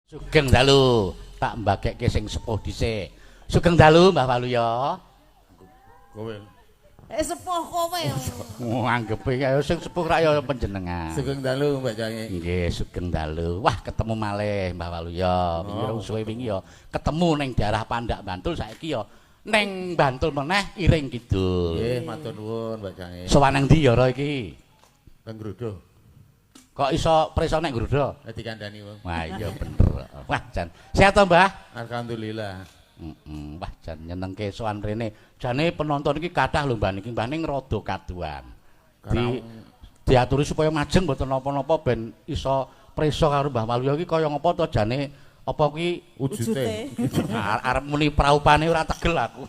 Sugeng dalu, tak mbagekke sing sepuh dhisik. Sugeng dalu, Mbah Waluya. Kowe. Eh, sepuh kowe. Oh, anggepe kaya sing sepuh rak ya panjenengan. Sugeng dalu, Mbak Jange. Nggih, sugeng dalu. Wah, ketemu malih, Mbah Waluya. Wingi Oh. suwe wingi ya ketemu ning daerah Pandak Bantul, saiki ya ning Bantul meneh, Iring Kidul. Nggih, matur nuwun, Mbak Jange. Sowan nang ndi ya iki? Teng Grudo. Kok iso preso nek Grudo? Nek dikandani wong. Wah, iya bener. Wah, jan. Sehat to, Mbah? Alhamdulillah. Heeh, wah, jan nyenengke sowan rene. Jane penonton iki kathah lho, Mbah, niki, Mbah, ning rada kaduan. Diaturi supaya majeng mboten napa-napa ben iso preso karo Mbah Waluya iki kaya ngapa to jane, apa kuwi Wujute. Arep muni praupane ora tegel aku.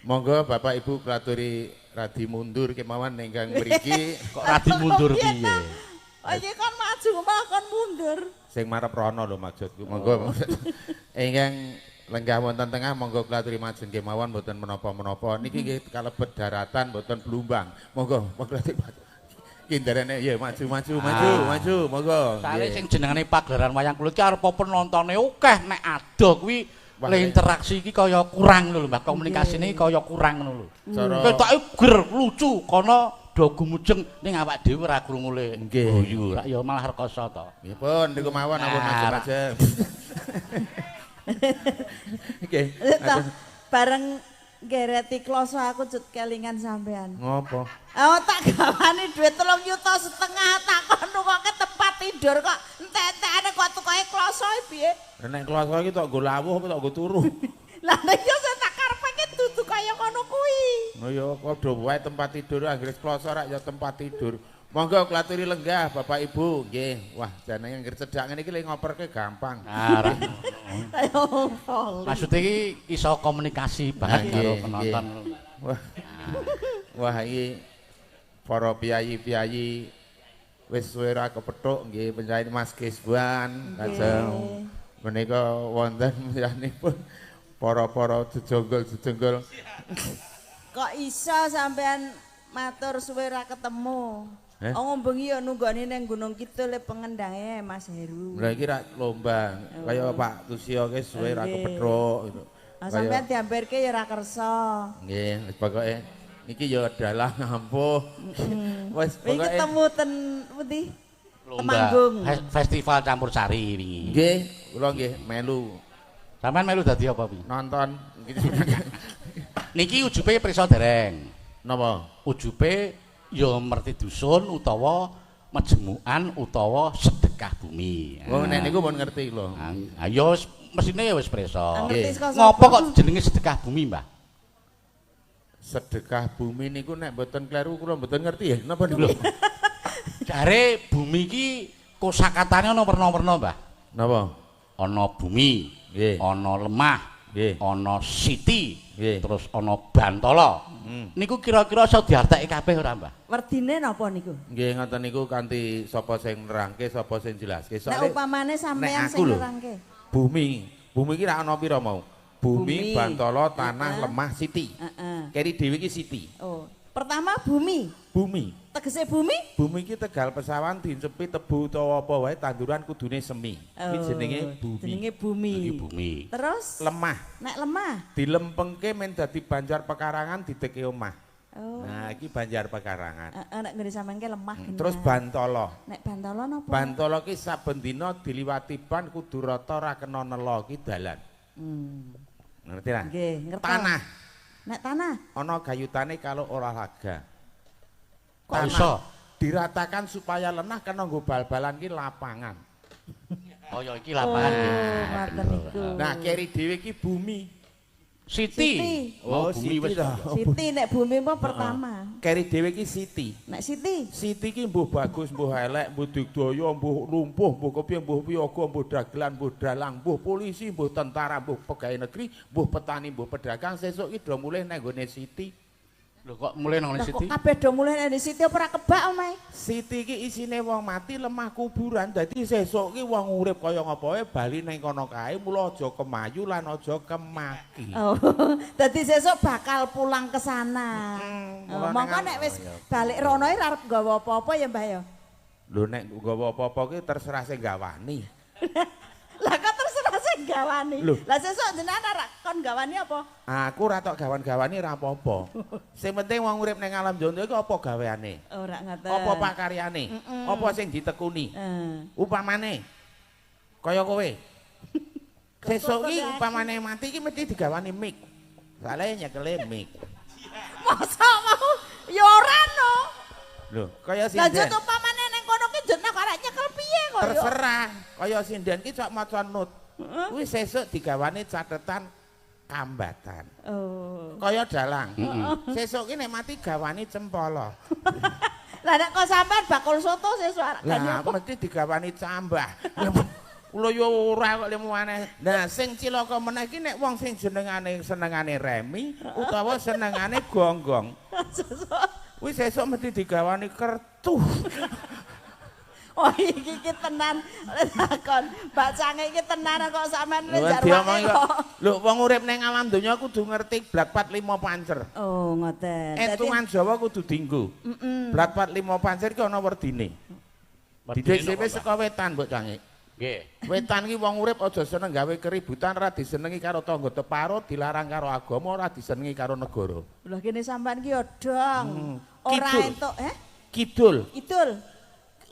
Monggo, Bapak Ibu, klaturi radi mundur kemawon ingkang mriki. Kok radi mundur piye? Oh, iki kon maju malah kon mundur. Sing marep rono lho maksudku. Monggo. Ingkang lenggah wonten tengah monggo klaturi majeng kemawon, mboten menapa-menapa. Niki nggih kalebet daratan, mboten blumbang. Monggo, monggo klaturi maju. Kindarane ya maju, maju, maju, Ah. maju, monggo. Sale sing jenengane pagelaran wayang kulit ki arep penontone akeh, nek adoh kuwi Wah, le interaksi iki kaya kurang lho, Mbah. Komunikasine kaya kurang ngono lho. Cara Ketoke ger lucu kono do gumujeng, ning awak dhewe ora krungu le. Nggih. Guyu rak ya malah rekoso to. Nggih pun niku mawon, ampun Ah, macem-macem. Nggih. Toh, bareng gereti kloso aku cut kelingan sampean. Ngopo? Oh, tak gawani duit 3,5 juta, tak kon nukoke tempat tidur kok entek-entekane kok tukoke kloso piye? Nek kloso iki tok nggo lawuh apa tok nggo turu? Lah nek yo sing tak karepke dudu kaya ngono kuwi. Oh ya padha wae, tempat tidur anggere kloso rak ya tempat tidur. Monggo klaturi lenggah, Bapak Ibu. Nggih. Wah, jane anggere cedhak ngene iki le ngoperke gampang. Nah, Ayo voli. Maksudnya iki iso komunikasi banget Nah, karo nggih, penonton. Wah. Wah, iki para piyayi-piyayi wis suwe ra kepethuk nggih, penyanyi Mas Kiswan, lajeng menika wonten yanipun para-para jejonggol-jejonggol. Kok iso sampean matur suwe ra ketemu? Eh? Oh, bengi yo nunggoni ning Gunung Kidul le pengendange Mas Heru. Lah iki rak lomba kaya Pak Tusio ki suwe ra kepethuk gitu. Ah, sampean diampirke ya ra kersa. Nggih, wis pokoke iki ya dalah ngampuh. Wis Wingi pokoke ketemu ten pundi? Lomba Temanggung. Festival campur sari wingi. Nggih, kula nggih melu. Sampean melu dadi apa wingi? Nonton. Niki ujube prisa dereng? Napa? Ujube ya merti dusun utawa mejemukan utawa sedekah bumi. Oh, nek niku pun ngerti lho. Ah, ya wis mesine ya wis prisa. Ngerti Nggih. saka sapa? Ngopo kok jenenge sedekah bumi, Mbah? Sedekah bumi niku nek mboten kleru kula mboten ngerti ya. Napa niku? Lho. Jare bumi iki kosakatane ana werna-werna, Mbah. Napa? Ana bumi, ana lemah, ana siti, terus ana bantala. Niku kira-kira iso diarteke kabeh ora, Mbah? Werdine napa niku? Nggih, ngoten niku kanthi sapa sing nerangke, sapa sing jelaske. Nek Soale upamane sampean nek aku sing lho. nerangke. Bumi, bumi iki ra ana pira mau? Bumi, Bumi. bantala, tanah, lemah, siti. Keri dhewe iki siti. Oh, pertama bumi. Bumi. Tegese bumi? Bumi iki tegal pesawan dincepi tebu utawa apa wae tanduran kudune semi. Iki Oh, jenenge bumi. Jenenge bumi. Iki bumi. Terus Lemah. Nek lemah. Dilempengke men dadi banjar pekarangan, dideke omah. Oh. Nah, iki banjar pekarangan. Heeh, nek nggone sampean ke lemah genah. Terus bantala. Nek bantala napa? Bantala ki saben dina diliwati ban kudu rata, ora kena nela, ki dalan. Ngerti ra? Nggih, ngerti. Tanah. Nek tanah? Ana gayutane kalau olahraga. Kok iso? Diratakan supaya lenah kena nggo bal-balan ki lapangan. Oh ya, iki lapangan Oh, nggih. ngoten niku. Nah, keri dhewe ki bumi. Siti. Siti. Oh, bumi Siti wis. toh. Siti, nek bumi mah pertama. Keri dhewe ki siti. Nek siti? Siti ki mbuh bagus, mbuh elek, mbuh digdaya, mbuh lumpuh, mbuh kepiye, mbuh piyaga, mbuh dagelan, mbuh dalang, mbuh polisi, mbuh tentara, mbuh pegawai negeri, mbuh petani, mbuh pedagang, sesuk ki do mulih nang nggone siti. Lho, kok mulih nang Lah kok Siti? kabeh do mulih nek siti, apa ora kebak omahe? Siti ki isine wong mati, lemah kuburan. Dadi sesuk ki wong urip kaya ngapa wae bali nang kono kae, mula aja kemayu lan aja kemaki. Oh, dadi sesuk bakal pulang ke sana. Oh, Mula mongko neng nek wis balik rono ora arep nggawa apa-apa ya, Mbah ya. Lho, nek nggawa apa-apa ki terserah sing gawani. Lah kok Gawani. Lah sesuk jenengan arek kon gawani apa? Aku ora tok gawan-gawani ora apa-apa. Sing penting wong urip ning alam donya iku apa gaweane? Ora ngaten. Apa pakaryane? Apa sing ditekuni? Upamane kaya kowe. Sesuk iki upamane mati iki mesti digawani mik. Soale nyekele mik. Masa mau ya ora no. Lho, kaya Lah sinden. njut upamane ning kono ki jeneng arek nyekel piye kok ya? Terserah. Kaya sinden ki cok maca nut. Kuwi sesuk digawani catetan kambatan. Oh. Kaya dalang. Sesuk ki nek mati gawani cempala. Lah nek kok sampean bakul soto sesuk arek Lah mesti digawani cambah. Kula yo ora kok lemu aneh. Nah, sing cilaka meneh iki nek wong sing jenengane senengane remi utawa senengane gonggong. Kuwi sesuk mesti digawani kertu. Oh iki iki tenan takon Mbak Cange iki tenan kok sampean wis jarwane kok. Lho wong urip ning alam donya kudu ngerti blat pat lima pancer. Oh ngoten. Etungan Jawa kudu dinggo. Blat pat lima pancer iki ana werdine. Didhisike saka wetan Mbok Cange. Nggih. Wetan iki wong urip aja seneng gawe keributan, ora disenengi karo tangga teparo, dilarang karo agama, ora disenengi karo negara. Lha kene sampean ki yo dong. Ora entuk, Kidul. Kidul.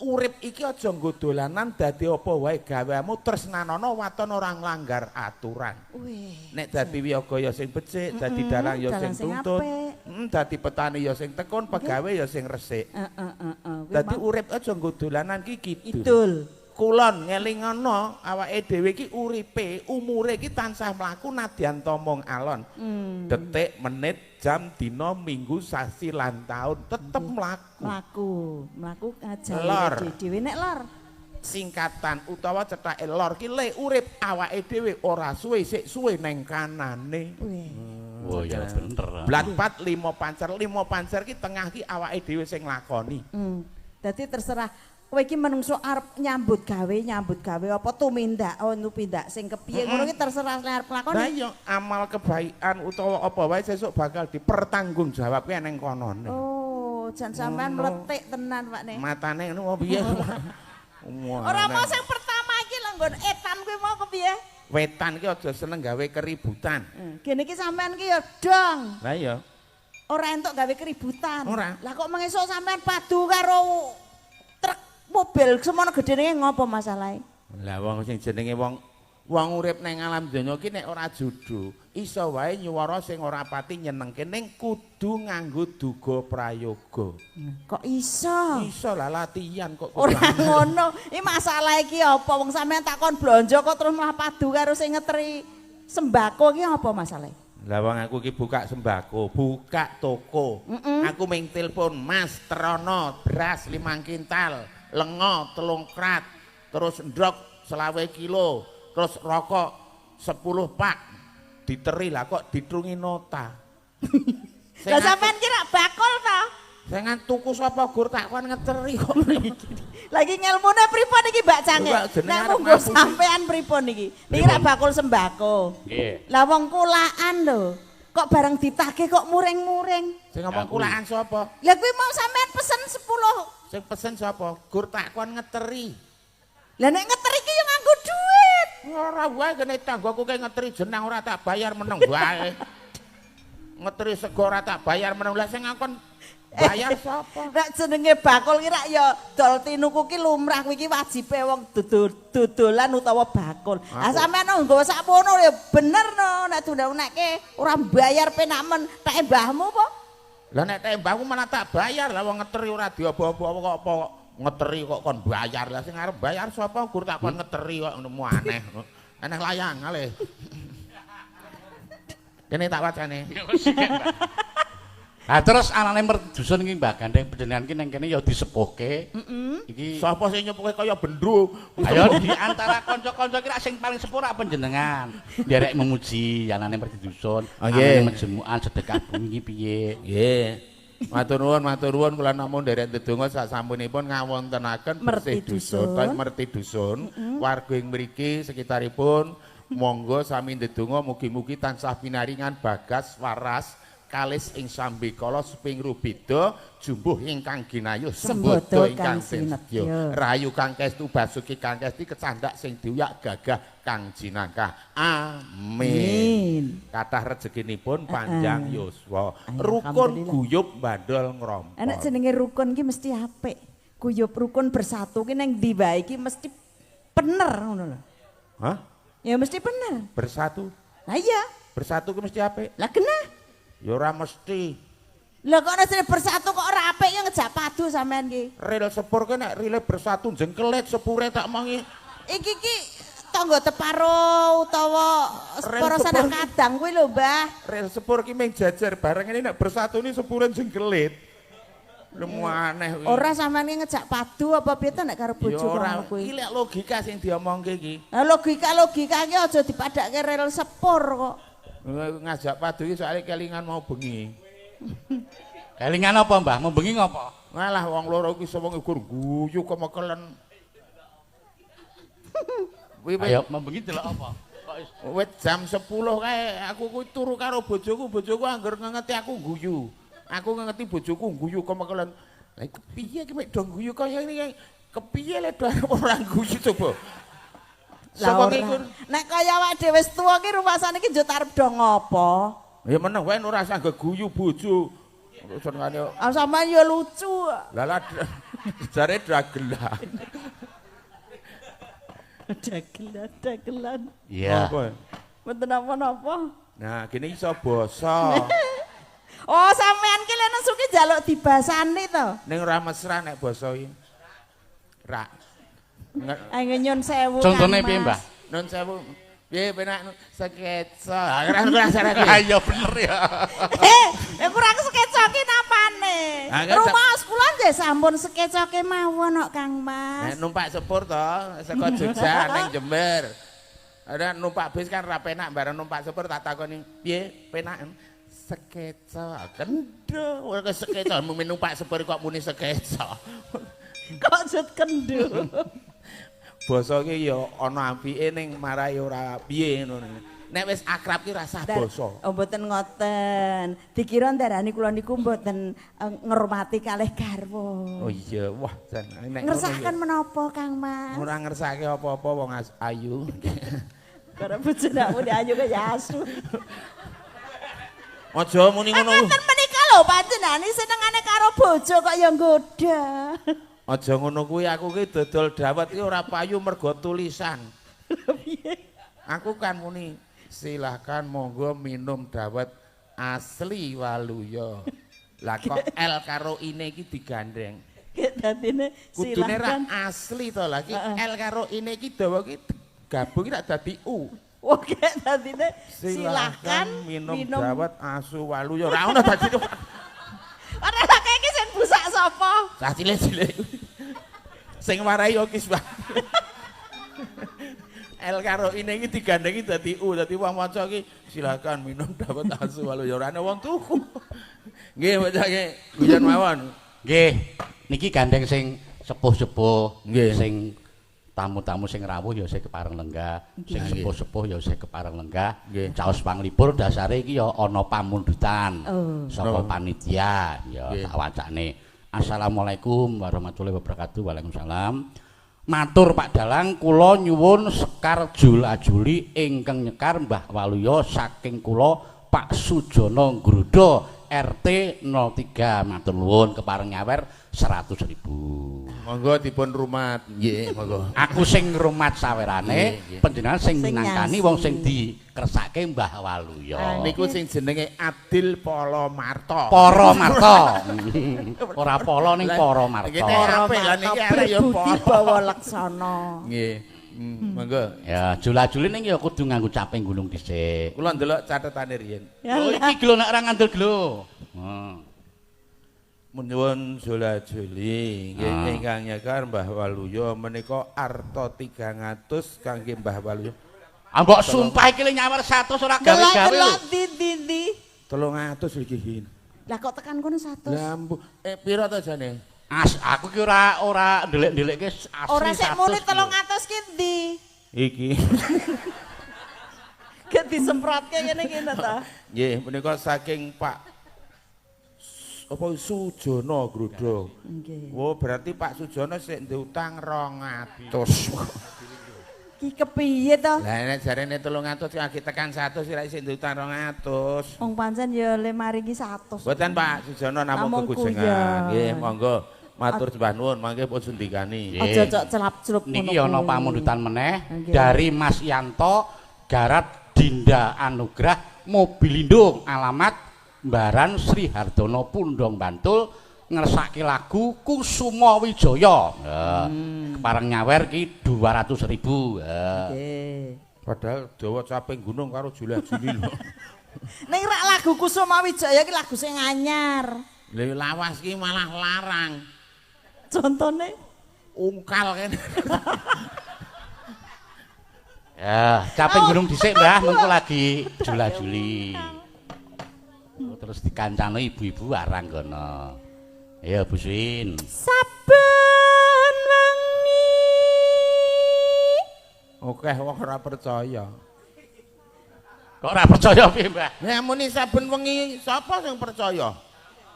Urip iki aja nggo dolanan dadi apa wae gaweamu tresnanono waton ora nglanggar aturan. Wih. Nek dadi wiyaga ya sing becik, dadi dalang ya sing tuntut, dadi petani ya sing tekun, pegawe ya sing resik. Heeh. Dadi urip aja nggo dolanan ki kidul. Kidul. Kulon ngelingono awake dhewe iki uripe, umure iki tansah mlaku nadyan tomong alon. Detik, menit, jam, dina, minggu, sasi lan taun tetep mlaku. Mlaku, mlaku ngajari dhewe nek lor. Singkatan utawa cethake lor ki le urip awake dhewe ora suwe sik suwe neng kanane. Oh ya bener. Blat pat lima pancer, lima pancer ki tengah ki awake dhewe sing nglakoni. Dadi terserah kowe iki menungso arep nyambut gawe apa tumindak, oh tumindak sing kepiye ngono ki terserah nek arep nglakoni. Lah iya amal kebaikan utawa apa wae sesuk bakal dipertanggungjawabke neng konone. Oh, jan sampean mletik tenan Pak ne. Matane ngono piye? Ora mau sing pertama iki lho nggon etan kuwi mau kepiye? Wetan ki aja seneng gawe keributan. Gene iki sampean ki ya dong. Lah iya. Ora entuk gawe keributan. Ora. Lah kok mengesuk sampean padu karo truk mobil semono gedene ngopo masalahe? Lah wong sing jenenge wong wong urip nang alam donya ki nek ora judu, iso wae nyuwara sing ora pati nyenengke ning kudu nganggo duga prayoga. Kok iso? Iso lah latihan kok. Ora ngono. Iki masalah iki apa wong sampean takon blonjo kok terus malah padu karo sing ngeteri sembako iki apa masalahe? Lah wong aku iki buka sembako, buka toko. Aku ming telepon Mas Trono beras 5 kintal, lengo 3 krat, terus ndok 25 kilo, terus rokok 10 pak. Diteri lah kok ditrungi nota. Lah sampean ki rak bakul ta? Sing tuku sapa gur tak kon ngeteri kok. Lagi ngelmune pripun iki Mbak Cange? Nek munggo sampean pripun iki? Niki rak bakul sembako. Nggih. Lah wong kulaan lho. Kok bareng ditagih kok muring-muring. Sing ngomong kulaan sapa? Lah kuwi mau sampean pesen 10. Sing pesen sapa? Gur tak kon ngeteri. Lah nek ngeteri ki yo nganggo duit. Ora wae kene tanggoku ki ngeteri jenang ora tak bayar meneng wae. Ngeteri sego ora tak bayar meneng. Lah sing ngakon bayar sapa? Nek jenenge bakul ki rak ya dol tinuku ki lumrah kuwi ki wajibe wong dodolan utawa bakul. Ah sampean nggawa sakmono ya bener no nek diundang-undangke ora bayar penak men teke mbahmu apa? Lah nek teke mbahmu malah tak bayar lah wong ngeteri ora diobo-obo kok apa ngeteri kok kon bayar. Lah sing arep bayar sapa gur tak kon ngeteri kok ngono aneh. Aneh layang ale. Kene tak wacane. Lah terus anane merti dusun iki Mbah Gandeng panjenengan ki nang kene ya disepuhke. Iki sapa sing nyepuhke kaya bendro? Ayo di antara kanca-kanca ki sing paling sepuh rak panjenengan. Nderek memuji anane merti dusun, anane menjemukan sedekah bumi iki piye. Nggih. Matur nuwun kula namung nderek ndedonga sak sampunipun ngawontenaken bersih dusun, merti dusun, warga ing mriki sekitaripun monggo sami ndedonga mugi-mugi tansah pinaringan bagas waras Kalis ing sambikala seping rubeda jumbuh ingkang ginayuh sembodo ingkang sinedya rayu kang kestu basuki kang kesti kecandak sing diuyak gagah kang jinangkah. Amin. Kathah rezekinipun panjang yuswa, rukun guyub bandol ngrompol. Enek jenenge rukun ki mesti apik. Guyub rukun bersatu ki ning ndi wae ki mesti bener ngono lho. Hah? Ya mesti bener. Bersatu. Lah iya, bersatu ki mesti apik. Lah genah. Ya ora mesti. Lah kok nek bersatu kok ora apik ya ngejak padu sampean ki. Rel sepur ki nek rile bersatu jengkelet sepure tak mongi. Iki ki tangga teparo utawa para sanak kadang kuwi lho, Mbah. Rel sepur ki mung jajar bareng ini nek bersatu ni sepure jengkelet. Lemu aneh kuwi. Ora sampean ki ngejak padu apa piye to nek karo bojo ngono kuwi. Iki lek logika sing diomongke iki. Lah logika-logika ki aja dipadhakke rel sepur kok. Ngajak padu iki soalnya kelingan mau bengi. Kelingan apa, Mbah? Mau bengi ngopo? Ngalah wong loro iki sewong ukur guyu kemekelen. Ayo mau bengi delok apa? Kok wit jam 10 kae aku kuwi turu karo bojoku, bojoku angger ngengeti aku guyu. Aku ngengeti bojoku guyu kemekelen. Lah kepiye iki mek do guyu kaya ngene kepiye le do ora guyu coba. Lah nek kaya awake dhewe wis tuwa ki rumasane ki njut arep do ngopo? Ya meneng wae ora usah geguyu bojo. Senengane ah sampean ya lucu. Lah lah jare dagelan. Dagelan, dagelan. Iya. Mboten napa-napa. Nah, gini iso basa. Oh, sampean ki lek nesu ki njaluk dibasani to. Ning ora mesra nek basa iki. Ra. Ayo nyun sewu. Contone piye, Mbah? Nyun sewu. Piye penak sketsa. Ora ora. Ayo bener ya. Eh, kurang sketsa ki napane? Rumah kula nggih sampun sketsa kemawon kok, Kang Mas. Nek numpak sepur to, saka Jogja ning Jember. Ora numpak bis kan ra penak, bareng numpak sepur tak takoni, piye penak? Sketsa. Kendho, ora sketsa mung numpak sepur kok muni sketsa. Kok jut kendho. Basa ki ya ana apike ning marai ora piye ngono. Nek wis akrab ki rasah basa. Oh mboten ngoten. Dikira ndarani kula niku mboten ngrumati kalih garwa. Oh iya, wah jan nek ngersakaken menapa Kang Mas? Ora ngersake apa-apa wong ayu. Karo bojone muni ayu kaya asu. Aja muni ngono. Ngoten menika lho panjenengane senengane karo bojo kok ya nggoda. Aja ngono kuwi, aku ki dodol dawet ki ora payu mergo tulisan. Piye? Aku kan muni silahkan monggo minum dawet asli Waluyo. Lah kok L karo ine iki digandeng. Ki dadine kudune ra asli to lah ki L karo ine iki dawa ki gabung ki tak dadi U. Oke, dadine silahkan minum dawet asu Waluyo. Ora ono dadi. Ora lak iki sing busak sapa? Cah cilik-cilik. Sing warai yo kiswah. L karo ine iki digandengi dadi U, dadi wong maca iki silakan minum dawet asu Waluyo. Ora ana wong tuku. Nggih, bocah guyon mawon. Nggih, niki gandeng sing sepuh-sepuh, sing tamu-tamu sing rawuh ya sing kepareng lenggah, sing sepuh-sepuh ya sing kepareng lenggah. Caos panglipur dasare iki ya ana pamundutan saka panitia ya tak wacane. Assalamualaikum warahmatullahi wabarakatuh. Waalaikumsalam. Matur Pak Dalang, kula nyuwun sekar jula-juli ingkang nyekar Mbah Waluyo saking kula Pak Sujono Ngrudo RT 03. Matur nuwun kepareng nyawer 100.000. Monggo dipun rumat. Nggih, monggo. Aku sing ngrumat sawerane, panjenengan sing minangkani wong sing dikersake Mbah Waluyo. Niku sing jenenge Adil Polo Marto. Para Marto. Ora polo ning Para Marto. Para Marto ya budi bawa laksana. Nggih. Monggo. Ya, jula-juli ning ya kudu nganggo caping gunung dhisik. Kula ndelok catetane riyen. Oh, iki glo nek ora ngandel glo. Heeh. Nyuwun jula-juli nggih ingkang nyekar Mbah Waluyo menika arta 300 kangge Mbah Waluyo. Ah mbok sumpah iki le nyawer 100 ora gawe-gawe. Delok ndi-ndi. 300 iki. Lah kok tekan kono 100? Lah pira to jane? As aku ki ora ndelik-ndelikke asli. Ora sik muni 300 ki ndi? Iki. Gek disemprotke ngene iki ta? Nggih, menika saking Pak apa Sujono Gruduk. Nggih. Oh, berarti Pak Sujono sik ndutang 200. Ki kepiye to? Lah nek jarene 300 lagi tekan 100 ora isih ndutang 200. Wong pancen ya le maringi 100. Mboten Pak Sujono namung kegujengan. Nggih, monggo matur sembah nuwun mangke pun sundikani. Aja cok celap-celup ngono. Niki ana pamundutan meneh dari Mas Yanto Garat Dinda Anugrah Mobilindo alamat Mbaran Sri Hardono Pundong Bantul ngersake lagu Kusuma Wijaya. Pareng nyawer ki 200.000. Nggih. Padahal dawa caping gunung karo jula-juli lho. Ning rak lagu Kusuma Wijaya ki lagu sing anyar. Lha lawas ki malah larang. Contone ungkal kene. Ya, caping gunung dhisik Mbah, mengko lagi jula-juli. Terus dikancano ibu-ibu waranggono. Ya Bu Swin. Saben wengi. Oke, wong ora percaya. Kok ora percaya piye, Mbah? Lah muni saben wengi sapa sing percaya?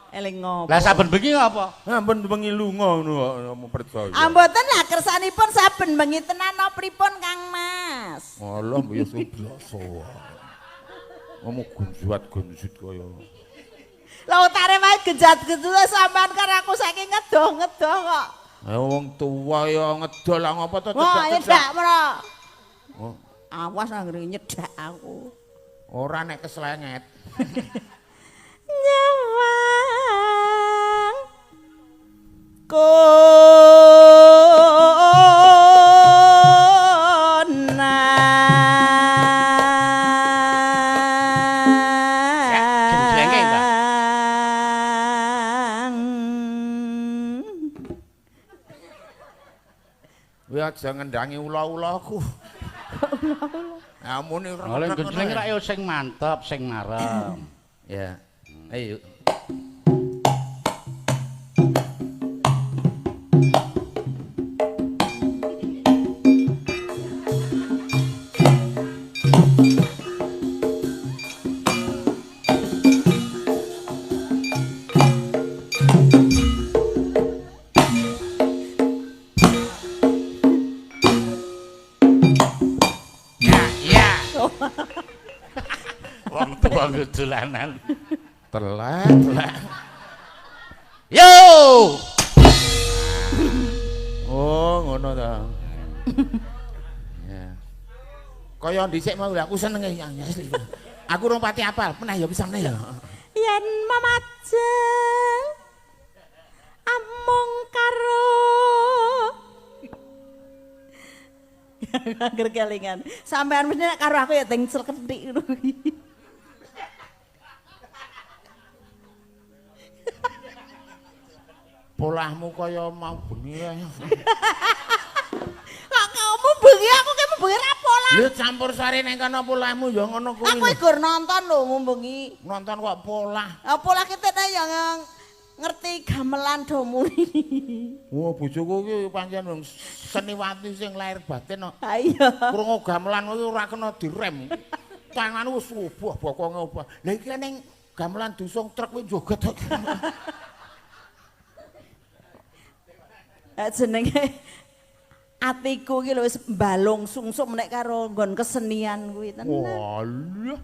Eling ngopo? Lah saben bengi apa? Saben bengi lunga ngono kok percaya. Ah mboten lah kersanipun saben bengi tenan napa pripun Kang Mas? Alah ya biasa. Ngomong gunjuat-gunjut kaya. Lah otare wae genjat-genjut sampean kan aku saiki ngedoh-ngedoh kok. Ha wong tuwa ya ngedoh lah ngopo to cedak-cedak. Wah, nyedak mro. Oh. Awas anggere nyedak aku. Ora nek keslenget. Nyawang aja ngendangi ula-ulaku. Ula-ula. Ya muni ora. Lha genjleng rak yo sing mantep, sing marem. Ya. Ayo. Dolanan telek telek. Yo. Oh, ngono ta. Ya. Kaya dhisik mau aku senenge yang asli. Aku rong pati apal, meneh ya bisa meneh ya. Yen memajeng amung karo angger kelingan. Sampean mesti nek karo aku ya tengsel kethik ngono kuwi. Polahmu kaya mau bengi ae. Kok kamu bengi aku ki bengi ra polah. Lho campur sari ning kono polahmu ya ngono kuwi. Aku gur nonton lho bengi. Nonton kok polah. Lah polah ki tene ya ngerti gamelan do muni. Wah, bojoku ki pancen wong seniwati sing lahir batin kok. Ha iya. Krungu gamelan kuwi ora kena direm. Tangane wis obah bokonge obah. Lah iki ning gamelan dusung truk kuwi joget. Jenenge atiku iki lho wis mbalung sungsum nek karo nggon kesenian kuwi tenan. Walah.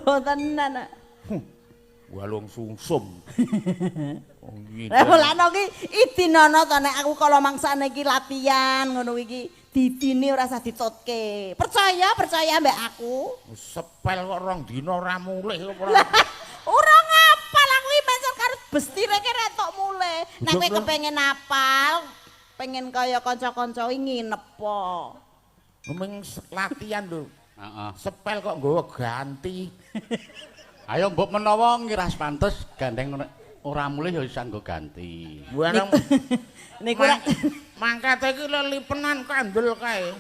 Oh tenan. Walung sungsum. Lah mulane iki idinono to nek aku kala mangsane iki latihan ngono iki didine ora usah ditutke. Percaya, percaya mbek aku. Sepel kok rong dina ora mulih kok ora. Ora ngapal aku iki pancen karo bestire ki retok mulih. Nek kowe kepengin apal, pengen kaya kanca-kanca iki nginep po. Meng latihan lho. Heeh. Sepel kok nggawa ganti. Ayo mbok menawa ngiras pantes gandeng ora mulih ya iso nggo ganti. Bareng niku mangkate iki lelipenan kandel kae.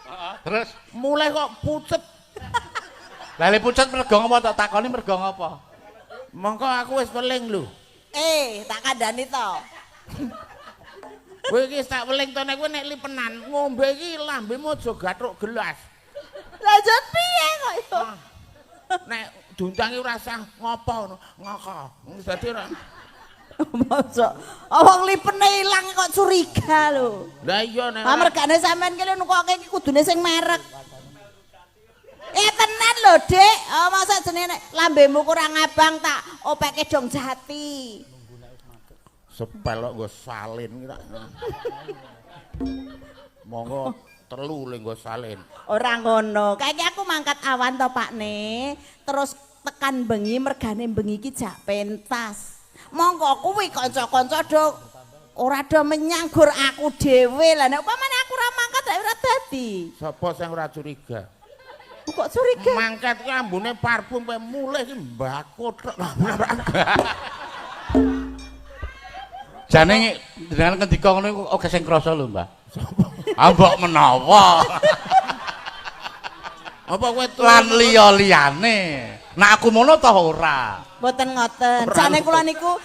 Heeh. Terus mulih kok pucet. Lah le pucet mergo ngapa tak takoni mergo ngapa? Mongko aku wis weling lho. Tak kandhani to. Kowe iki tak weling to nek kowe nek lipenan ngombe iki lambemu aja gathuk gelas. Lah jan piye kok iso? Nek dundangi ora usah ngopo ngono, ngoko. Dadi ora. Mosok wong lipene ilang kok curiga lho. Lah iya nek Ah mergane sampean ki nukoke iki kudune sing merek. Eh tenan lho, Dik. Oh mosok jenenge nek lambemu kurang abang tak opeke dong jati. Sepel kok nggo salin ki tak. Monggo telu le nggo salin. Ora ngono. Kayak aku mangkat awan to, Pakne. Terus tekan bengi mergane bengi iki jak pentas. Monggo kuwi kanca-kanca do ora do menyang gur aku dhewe. Lah nek upamane aku ora mangkat lha ora dadi. Sapa sing ora curiga? Kok curiga? Mangkat ki ambune parfum kowe mulih ki mbako tok. Jane jenengan ngendika ngono iku akeh sing krasa lho, Mbah. Sapa? Ah mbok menawa. Apa kowe lan liya-liyane. Nek aku ngono toh ora. Mboten ngoten. Jane kula niku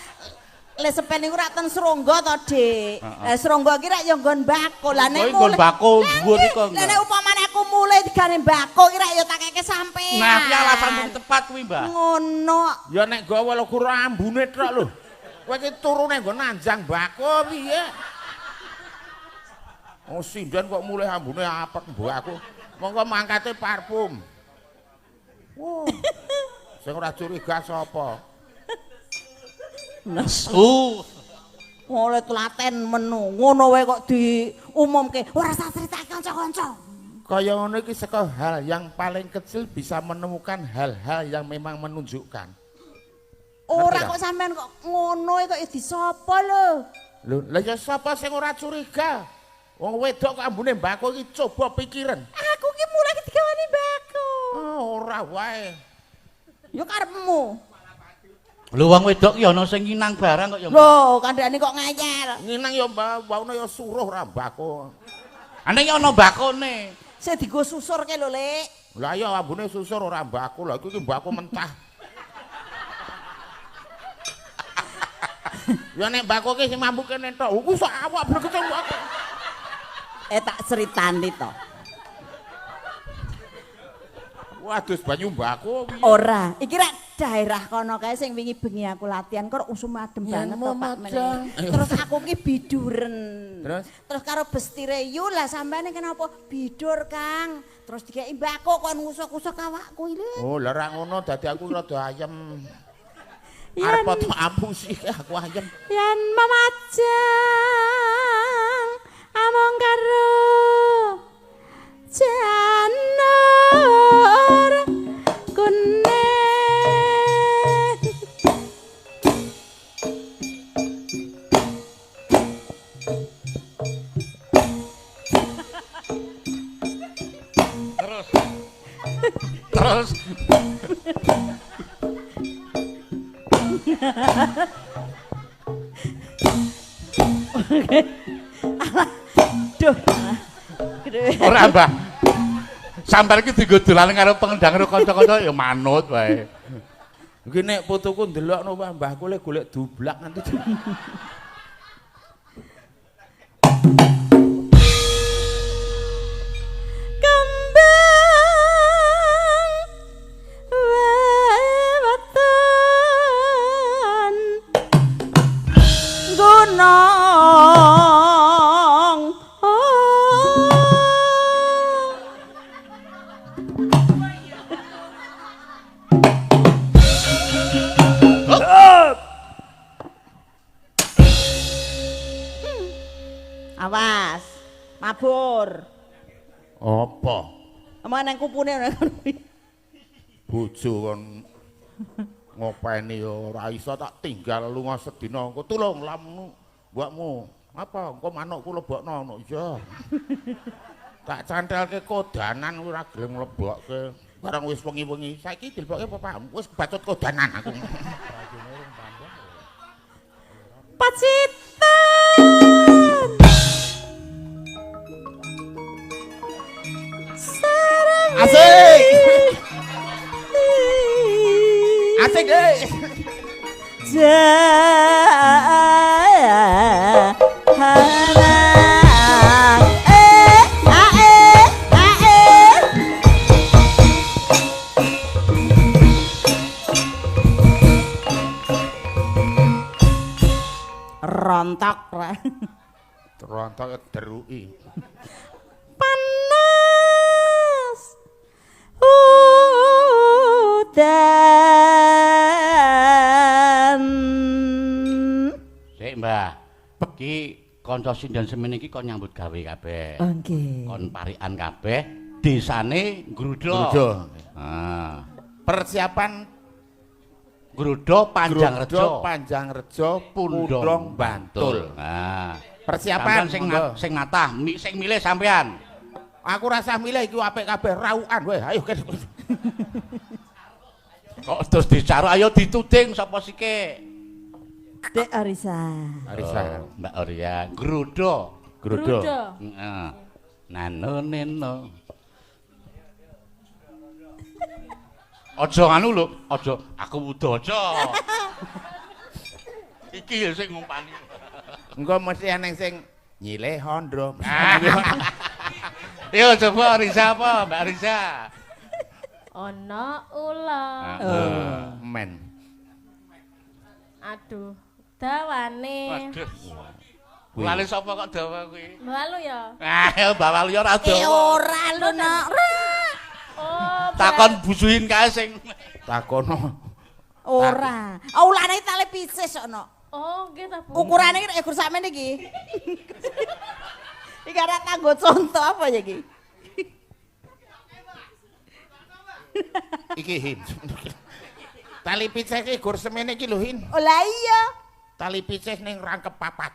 le sepel niku rak ten Srongga to, Dik. Lah Srongga iki rak ya nggon mbako. Lah nek nggon mbako dhuwur iku. Lah nek upamane aku mulih digane mbako iki rak ya tak keke sampean. Nah, ki alasan sing tepat kuwi, Mbah. Ngono. Ya nek gawa lho kur ambune tok lho. Kowe iki turune nggon nanjang mbako piye? Oh sinden kok mulih ambune apek mbako. Monggo mangkate parfum. Wuh. Sing ora curiga sapa? Nesu. Oleh telaten menu. Ngono wae kok diumumke. Ora usah critake kanca-kanca. Kaya ngono iki saka hal yang paling kecil bisa menemukan hal-hal yang memang menunjukkan. Ora kok sampean kok ngono kok disapa lho. Lho, lah ya sapa sing ora curiga? Wong wedok kok ambune mbako iki coba pikiran. Aku ki mulai digawani mbako. Oh, ora wae. Ya karepmu. Lho wong wedok ki ana sing nginang barang kok ya. Lho, kandhane kok ngayal. Nginang ya mbak, waune ya suruh ora mbako. Ane ya ana mbakone. Sing digo susur ke lho, Lek. Lah iya ambune susur ora mbako. Lah iki mbako mentah. Ya nek mbako ki sing mambu kene tok. Ku sak awak brekete mbako. Tak critani to. Waduh banyu mbako. Ora, iki rak daerah kono kae sing wingi bengi aku latihan kok usum adem banget to Pak Meneh. Terus aku ki biduren. Terus karo bestire yu lah sampeane kenapa bidur Kang? Terus dikeki mbako kon ngusuk-usuk awakku iki. Oh, lah ra ngono dadi aku rada ayem. Arep tok apusi aku ayem. Yen memajang among karo janur kuning. Terus. Terus. Duh. Ora, Mbah. Sampeyan iki dienggo dolan karo pengendang karo kanca-kanca ya manut wae. Iki nek putuku ndelokno Mbah, mbahku le golek dublak nganti. Kembang weweton gunung. Awas, mabur. Apa? Omong nang kupune ngono kuwi. Bojo kon ngopeni ora iso tak tinggal lunga sedina engko tulung lammu mbokmu. Apa engko manukku lebokno ngono iya. Tak cantelke kodanan ora gelem mlebokke. Barang wis wengi-wengi saiki dilebokke apa Pak? Wis kebacut kodanan aku. Pacitan. Asik. Asik deh. Rontok ra. Rontok deruki. Panas. Udan. Sik, Mbah. Iki kanca sinden semene iki kon nyambut gawe kabeh. Oh, nggih. Kon parikan kabeh desane Ngrudo. Ngrudo. Ah. Persiapan Ngrudo Panjangrejo, Panjangrejo, Pundong, Bantul. Nah, persiapan sing sing natah, sing milih sampean. Aku rasa milih iki apik kabeh raukan wae. Ayo kok terus dicaru, ayo dituding sapa sike? Dek Arisa. Arisa. Oh, Mbak Oria, Ngrudo. Ngrudo. Heeh. Nano neno. Aja anu lho, aja aku wuda aja. Iki lho sing ngumpani. Engko mesti eneng sing nyileh hondro. Yo coba Risa apa, Mbak Risa? Ana ula. Men. Aduh, dawane. Waduh. Ulane sapa kok dawa kuwi? Walu ya. Ah, Mbak Walu ya ora dawa. Ora lho nak. Oh, takon bujuhin kae sing takono. Ora. Ulane tali pisis kok no. Oh, nggih ta, Bu. Ukurane iki gur sakmene iki. Iki ora kanggo contoh apa ya iki? Iki hin. Tali picis iki gur semene iki lho hin. Oh lah iya. Tali picis ning rangkep papat.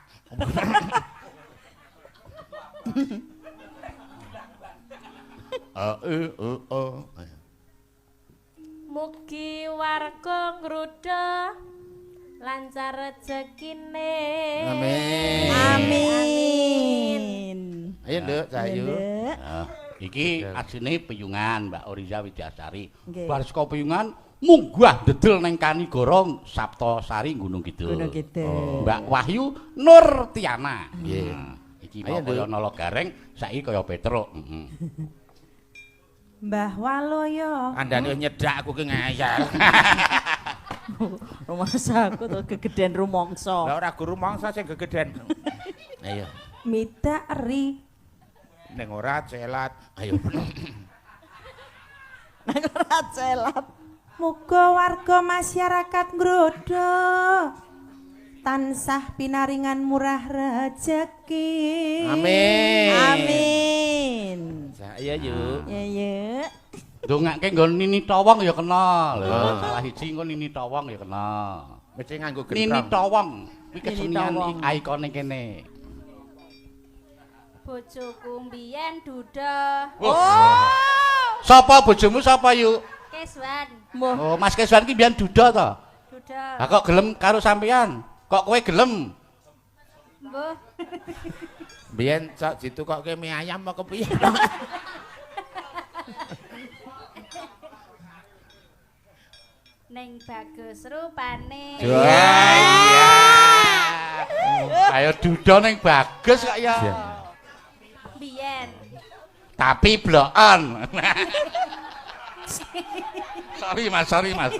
Mugi warga Ngrudo lancar rezekine. Amin. Amin. Ayo Nduk, Cahayu. Iki ajine Piyungan Mbak Oriza Widyasari. Bar saka Piyungan munggah dedel ning Kanigara Saptasari Gunung Kidul. Gunung Kidul. Mbak Wahyu Nur Tiana. Nggih. Iki mau kaya Nala Gareng, saiki kaya Petruk. Heeh. Mbah Waloyo. Andane wis nyedak aku ki ngayal. Rumangsa aku to gegeden rumangsa. Lah ora guru rumangsa sing gegeden. Ayo. Midak ri. Ning ora celat. Ayo. Ning ora celat. Muga warga masyarakat Ngrudo tansah pinaringan murah rejeki. Amin. Amin. Iya yuk. Ya yuk. Ndongake nggon Nini Towong ya kena. Lho, salah siji nggon Nini Towong ya kena. Mesti nganggo gentrong. Nini Towong kuwi kesenian ikone kene. Bojoku mbiyen duda. Oh. Sapa bojomu sapa yuk? Keswan. Oh, Mas Keswan ki mbiyen duda to? Duda. Lah kok gelem karo sampean? Kok kowe gelem? Mbuh. Mbiyen cok ditukokke mie ayam apa kepiye? Ning bagus rupane. Iya. Ayo duda ning bagus kok ya. Biyen. Tapi blokan. Sorry Mas, sorry Mas.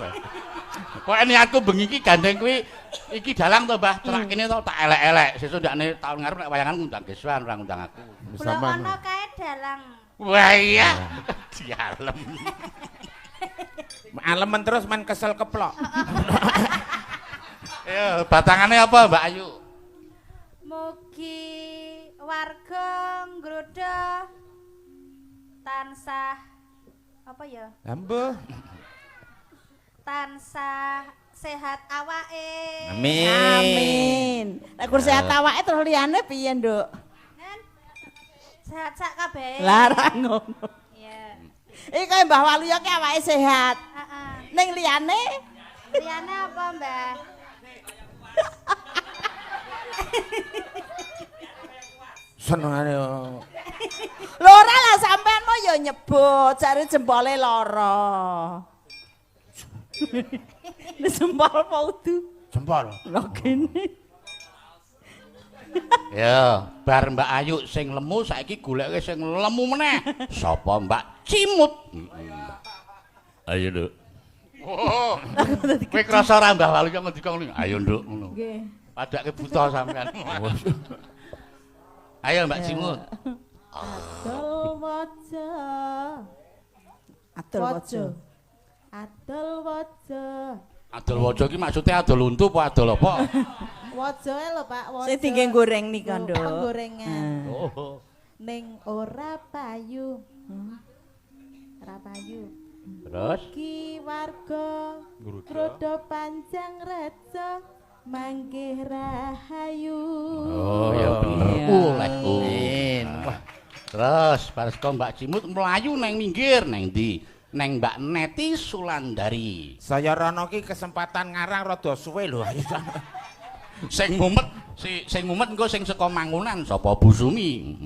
Pokoke niatku bengi iki gandeng kuwi iki dalang to, Mbah. Cerak kene to tak elek-elek. Sesuk ndakne taun ngarep nek wayangan ngundang Geswan ora ngundang aku. Blokana kae dalang. Wah iya. Dialem. Alemen terus men kesel keplok. Ayo, batangane apa Mbak Ayu? Mugi warga Ngrudo tansah apa ya? Ambuh. Tansah sehat awake. Amin. Amin. Nek kur sehat awake terus liyane piye, Nduk? Sehat sak kabeh. Lah ra ngono. Iya. Iki kaya Mbah Waluyo ki awake sehat. Heeh. Ning liyane? Liyane apa, Mbah? Senengane. Lho ora lah sampean mau ya nyebut jare jempole lara. Ini jempol apa udu? Jempol. Lho kene. Ya, bar Mbak Ayu sing lemu saiki goleke sing lemu meneh. Sapa Mbak Cimut? Ayo, Nduk. Oh. Kowe krasa ora Mbah Waluyo ngendika ngono? Ayo, Nduk ngono. Nggih. Padake buta sampean. Ayo Mbak Cimut. Adol waja. Adol waja. Adol waja. Adol waja iki maksude adol untu apa adol apa? Wajae lho Pak, waja. Sing tinggi goreng nika, Nduk. Penggorengan. Oh. Ning ora payu. Ora payu. Terus Ki warga Grodo panjang reja manggih rahayu. Oh ya bener. Oleh. Amin. Wah. Terus baris kok Mbak Cimut mlayu neng minggir neng ndi? Neng Mbak Neti Sulandari. Saya rono ki kesempatan ngarang rada suwe lho. Sing mumet, sing mumet engko sing saka Mangunan sapa Bu Sumi.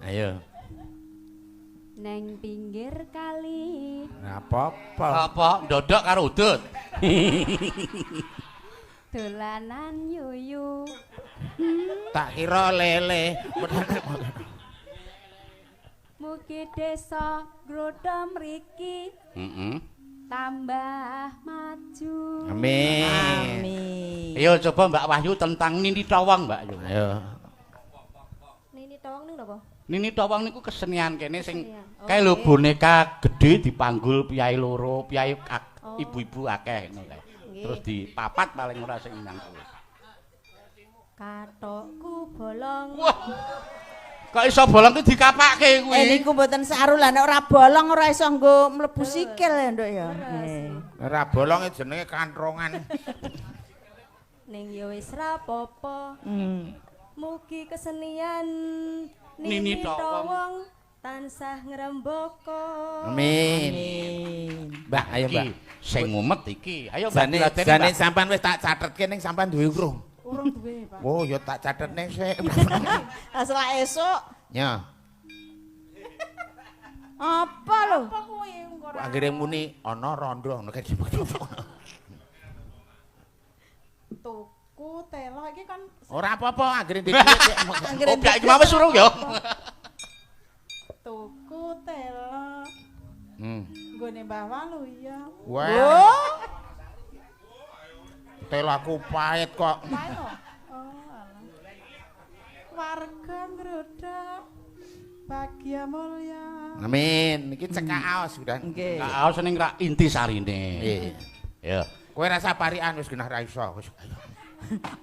Ayo. Neng pinggir kali. Ora apa-apa. Apa ndodok karo udut. Dolanan yuyu. Tak kira lele. Mugi desa Grodo mriki. Heeh. Tambah maju. Amin. Amin. Ayo coba Mbak Wahyu tentang Nini Towong, Mbak Yu. Ayo. Nini Towong niku napa? Nini Towong niku kesenian kene sing Kesenian. kae lho boneka gedhe dipanggul piyai loro, piyai ibu-ibu akeh ngono kae. Terus dipapat paling ora sing nang kuwi. Katokku bolong. Wah. Kok iso bolong ki dikapake kuwi. Niku mboten saru lah nek ora bolong ora iso nggo mlebu sikil ya, Nduk ya. Ora bolong jenenge kantrongan. Ning ya wis ra apa-apa. Mugi kesenian Nini Nini Towong Towong tansah ngrembaka. Amin. Mbak, ayo Mbak. Iki sing mumet iki. Ayo Mbak Jane jane sampean wis tak catetke ning sampean duwe urung. Urung duwe, Pak. Oh, ya tak catetne sik. Lah selak esuk Ya. apa lho? Apa kuwi engko ora? Anggere muni ana rondo ngono kae. Tuku telo iki kan Ora apa-apa anggere ndek dhuwit. Oh, Mbak iki mau wis urung ya. tuku telo. Nggone Mbah Walu ya. Wah. Telaku pahit kok. Pahit to? Oh, alah. Warga Grodo bagya mulya. Amin. Iki cekak aos udah. Nggih. Aos ning rak inti sarine. Nggih. Ya. Kowe rasa parikan wis genah ra iso wis.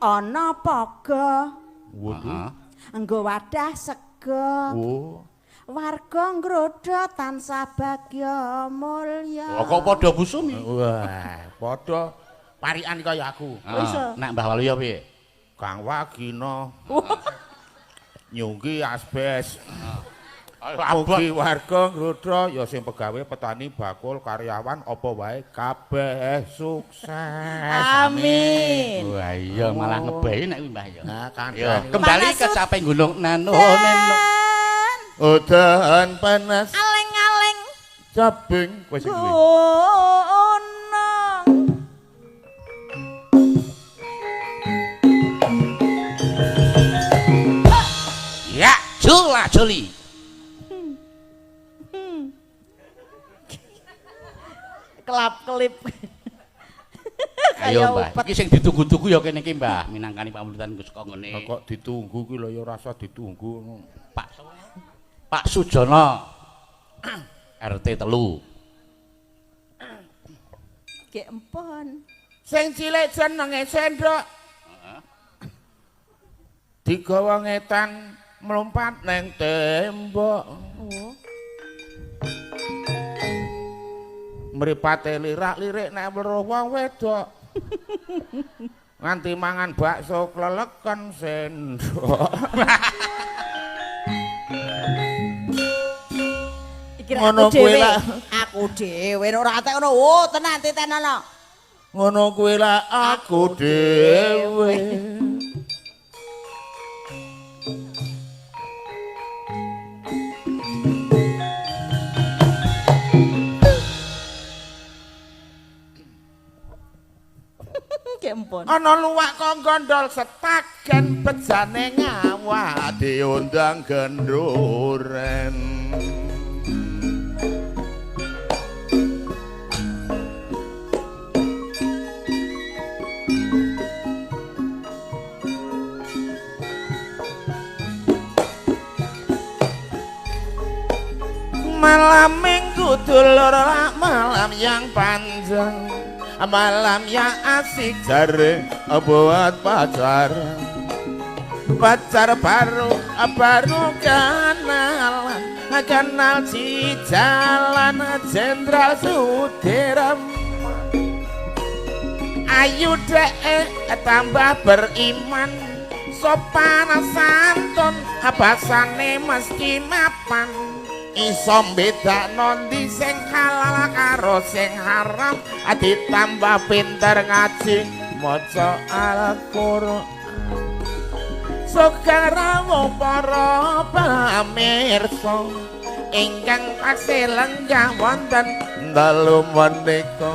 Ana pogo Waduh. nggo wadah sega. Oh. Warga Grodo tansah bagya mulya. Oh, kok padha Bu Sumi? Wah, padha parikan kaya aku. Heeh. Nek Mbah Waluyo piye? Kang Wagino. Nyunggi asbes. Abot. Mugi warga Grodo ya sing pegawe petani bakul karyawan apa wae kabeh sukses. Amin. Wah iya malah ngebayi nek kuwi Mbah ya. Nah, Ya, kandhane. kembali Panas ke caping gunung nano neno. Udan panas Aleng-aleng cabing kowe sing duwe. gunung. Ya, jula juli. Kelap-kelip. Ayo Mbah, Kaya iki sing ditunggu-tunggu ya kene iki Mbah, minangkani pamulutan saka ngene. Kok ditunggu ki lho ya rasa ditunggu. Pak Pak Sujono RT 3. Gek empon. Sing cilik jenenge sendok. Digawa ngetan mlumpat neng tembok. Oh. Mripate lirak-lirik nek weruh wong wedok. Nganti mangan bakso kleleken sendok. Iki Ngono aku kuwi dhewe. lah. Aku dhewe ora atek ngono. Oh, tenan titenono. Ngono kuwi lah aku dhewe. Gek empon. Ana luwak kok gondol setagen bejane ngawak diundang genduren. Dulur malam yang panjang, malam yang asik jare buat pacar. Pacar baru baru kenal, kenal di Jalan Jenderal Sudirman. Ayu dek tambah beriman, sopan santun, basane mesti mapan. Iso mbedakno ndi sing halal karo sing haram, ditambah pinter ngaji maca Al-Qur'an. Sugeng rawuh para pamirsa ingkang taksih lenggah wonten dalu menika.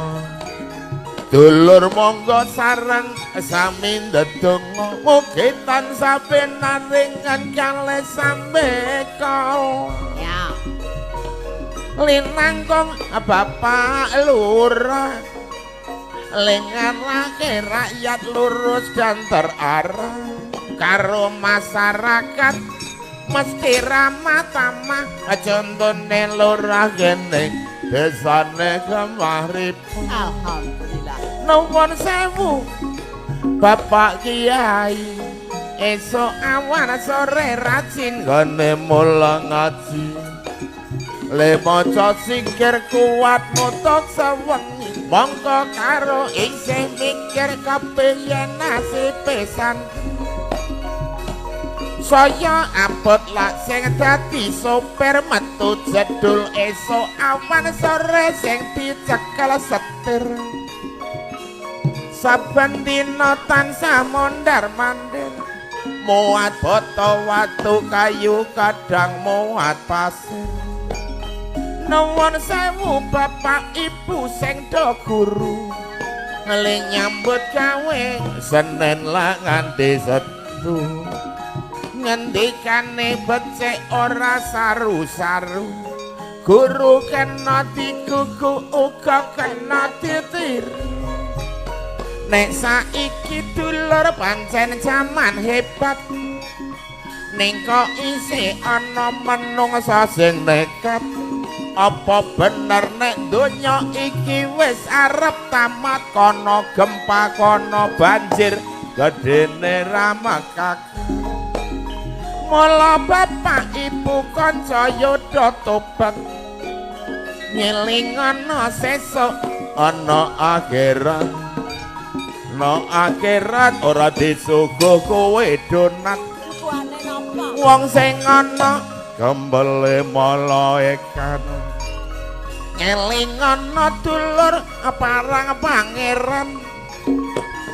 Dulur monggo sareng sami ndedonga mugi tansah pinaringan kalih sambeka. Ya. Linangkung Bapak Lurah, lengarake rakyat lurus dan terarah, karo masyarakat mesti ramah tamah, contone lurah kene desane Gemah Ripah. Alhamdulillah. Nuwun sewu Bapak Kiai, esuk awan sore rajin nggone mulang ngaji. Le maca sikir kuat mutuk sewengi, mongko karo isih mikir kepiye nasibe santri. Saya abot lak sing dadi sopir metu jedul esuk awan sore sing dicekel setir. Saben dina tansah mondar-mandir, muat boto watu kayu kadang muat pasir. Nuwun sewu bapak ibu sing do guru, le nyambut gawe Senin lah nganti Setu. Ngendikane becik ora saru-saru, guru kena digugu uga kena ditiru. Nek saiki dulur pancen jaman hebat, ning kok isih ana menungsa sing nekat. Apa bener nek donya iki wis arep tamat, kono gempa kono banjir gedene ramakak. Mula bapak ibu kanca yoda tobat, nyeling ana sesuk ana akhirat. No akhirat ora disuguh kowe donat. Suguhane napa? Wong sing ana gembele malaikat. Ngeling ana dulur parang pangeran,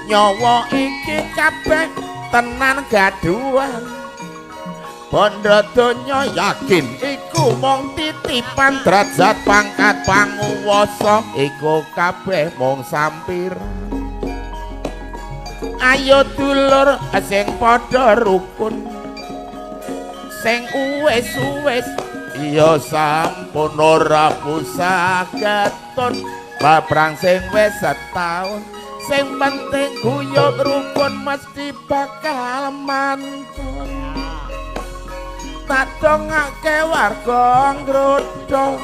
nyawa iki kabeh tenan gaduhan. Bondo donya yakin iku mung titipan, derajat pangkat panguwasa iku kabeh mung sampiran. Ayo dulur sing padha rukun, sing uwis-uwis ya sampun ora pusah ketun, babrang sing wis setaun, sing penting guyub rukun mesti bakal mantun. Tak dongake warga Ngrodho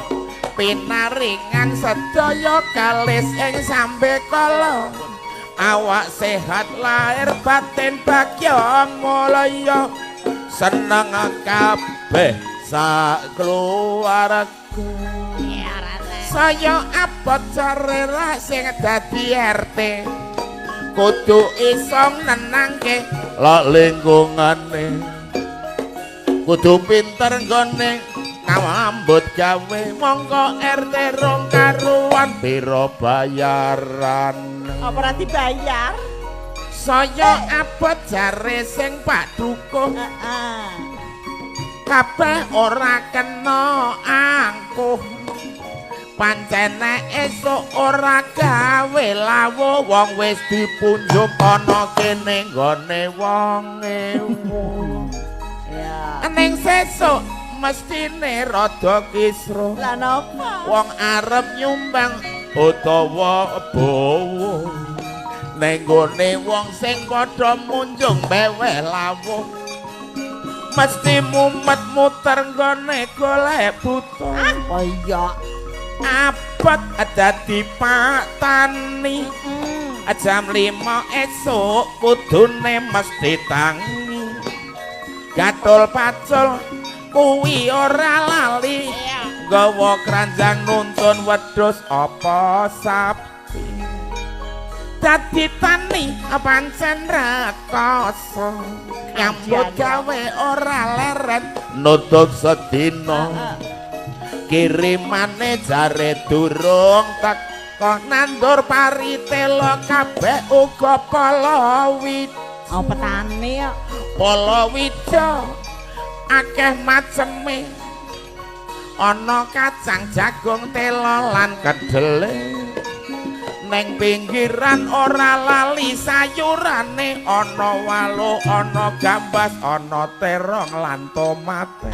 pinaringan sedaya kalis ing sambekala, awak sehat lahir batin bagya mulya, seneng kabeh sak keluarga. Saya abot jare ra sing dadi RT, kudu iso nenangke lak lingkungane, kudu pinter nggone ngambut gawe, mongko RT rong karuan pira bayaran. Apa ora dibayar? Saya abot jare sing Pak Dukuh, Heeh. kabeh ora kena angkuh. Pancene esuk ora gawe lawuh, wong wis dipunjung ana kene nggone wong ewu. Ya. Ning sesuk mestine rada kisruh, Lah napa? wong arep nyumbang utawa bowo ning nggone wong sing padha munjung meweh lawuh, mesti mumet muter nggone golek buta. Oh iya. Abot dadi patani. Jam 5 esuk kudune mesti tangi. Gatul pacul kuwi ora lali. Nggawa kranjang nuntun wedhus apa sapi. Dadi tani pancen rekoso. Nyambut gawe ora leren nutup sedina. Kirimane jare durung teko nandur pari telo kabeh uga palawija. Oh petani kok. Palawija akeh maceme. Ana kacang jagung telo lan kedele. Neng pinggiran ora lali sayurane, ana walu, ana gambas, ana terong lan tomate.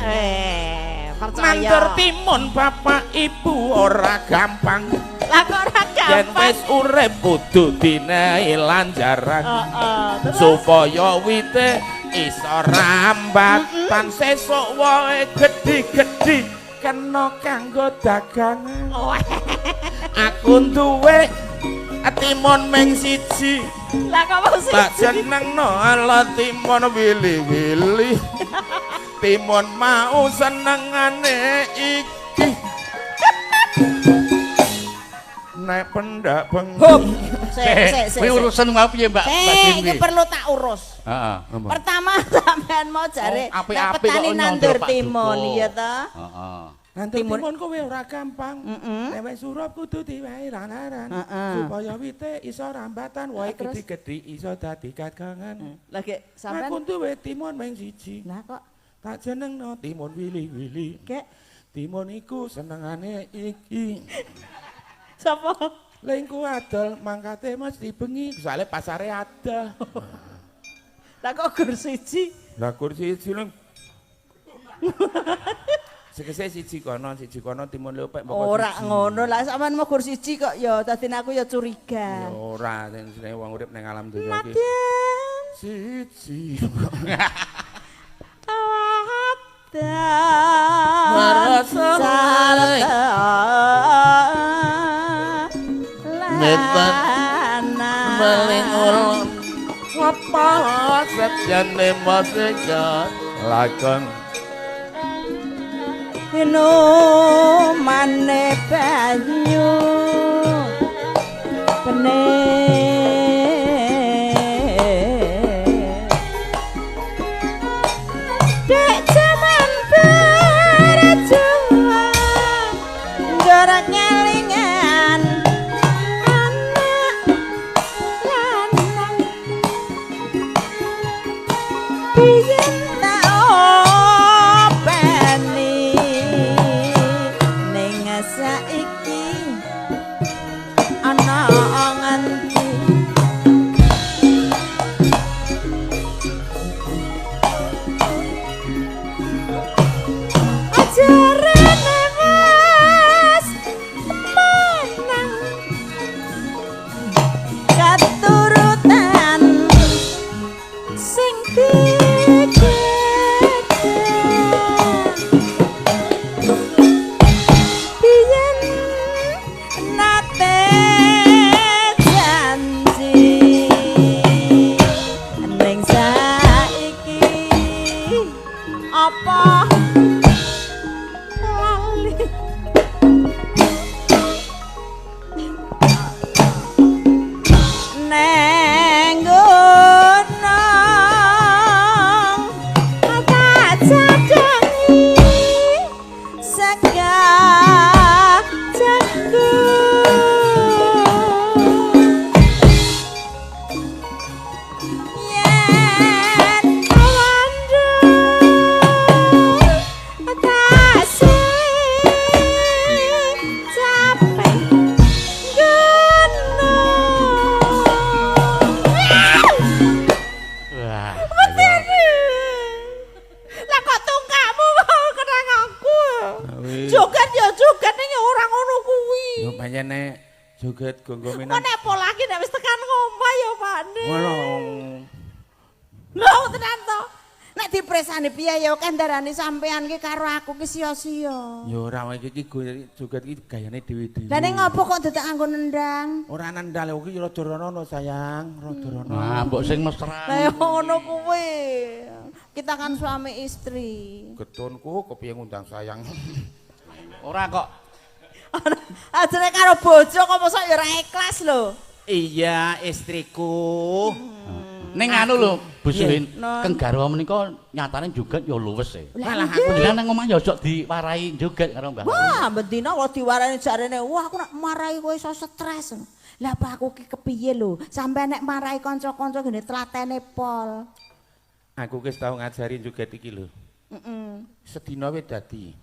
Percaya. Nandur timun bapak ibu ora gampang. Lah kok ora gampang? Yen wis urip kudu dinehi lanjaran. Supaya wite iso rambatan sesuk wae gedhi-gedhi kena kanggo dagangan. Aku duwe timun ming siji. Lah kok mung siji? Tak jenengno ala timun wili-wili. Timun mau senengane iki. Nek pendak bengi. Hop. Sik sik. Kuwi urusan mau piye Mbak? Sik, iki perlu tak urus. Heeh. Pertama sampean mau jare nek petani nandur timun iya ta? Heeh. Nandur timun kowe ora gampang. Nek wis surup kudu diwehi lanaran supaya wite iso rambatan, wae gedhi-gedhi iso dadi dagangan. Lah gek sampean aku duwe timun mung siji. Lah kok tak jenengno timun wili-wili. Gek timun iku senengane iki. Sapa? Lengku adol mangkate mesti bengi, soalé pasare ada. Lah kok gur siji? Lah gur siji lho. Segese siji kono timun lopek mbok. Ora ngono lah sampean mau gur siji kok ya dadine aku ya curiga. Ya ora jenenge wong urip ning alam donya iki. Siji. Meling ulun sapa setyane masih lakon inumane banyu bening dek jaman berjuang ngorek ngelingan anak lanang biyen tak openi ning saiki ana ngendi ajarane wis menang katurutan sing digedhe biyen nate janji ning saiki apa lali neng gunung tak jadangi sega jagung yen awandhe tasih capek gunung. Wah. Lah kok tungkakmu mau kenang aku. Joget ya joget ning ya ora ngono kuwi. Yo pancen nek joget gonggomenan. Kok nek pola ki nek wis tekan ngomah ya Pakne. Ngono. Lho tenan to. Nek dipresani piye ya kan darani sampean ki karo aku ki sia-sia. Ya ora iki iki joget iki gayane dhewe-dhewe. Lah ning ngopo kok dadak nganggo nendang? Ora nendang lho iki rada rono sayang, rada rono. Nah, mbok sing mesra. Lah ya ngono kuwi. Kita kan suami istri. Getunku kepiye ngundang sayang. Ora kok. Ajane karo bojo kok mosok ya ora ikhlas lho. Iya, istriku. Ning anu lho, Bu Suhin, keng garwa menika nyatane joget ya luwes e. Lah aku njenengan nang omah ya aja diwarahi joget karo Mbah. Wah, bendina kok diwarani jarene, wah aku nek marahi kowe iso stres. Lah apa aku ki kepiye lho, sampe nek marahi kanca-kanca ngene tlatene pol. Aku wis tau ngajari joget iki lho. Heeh. Sedina wis dadi.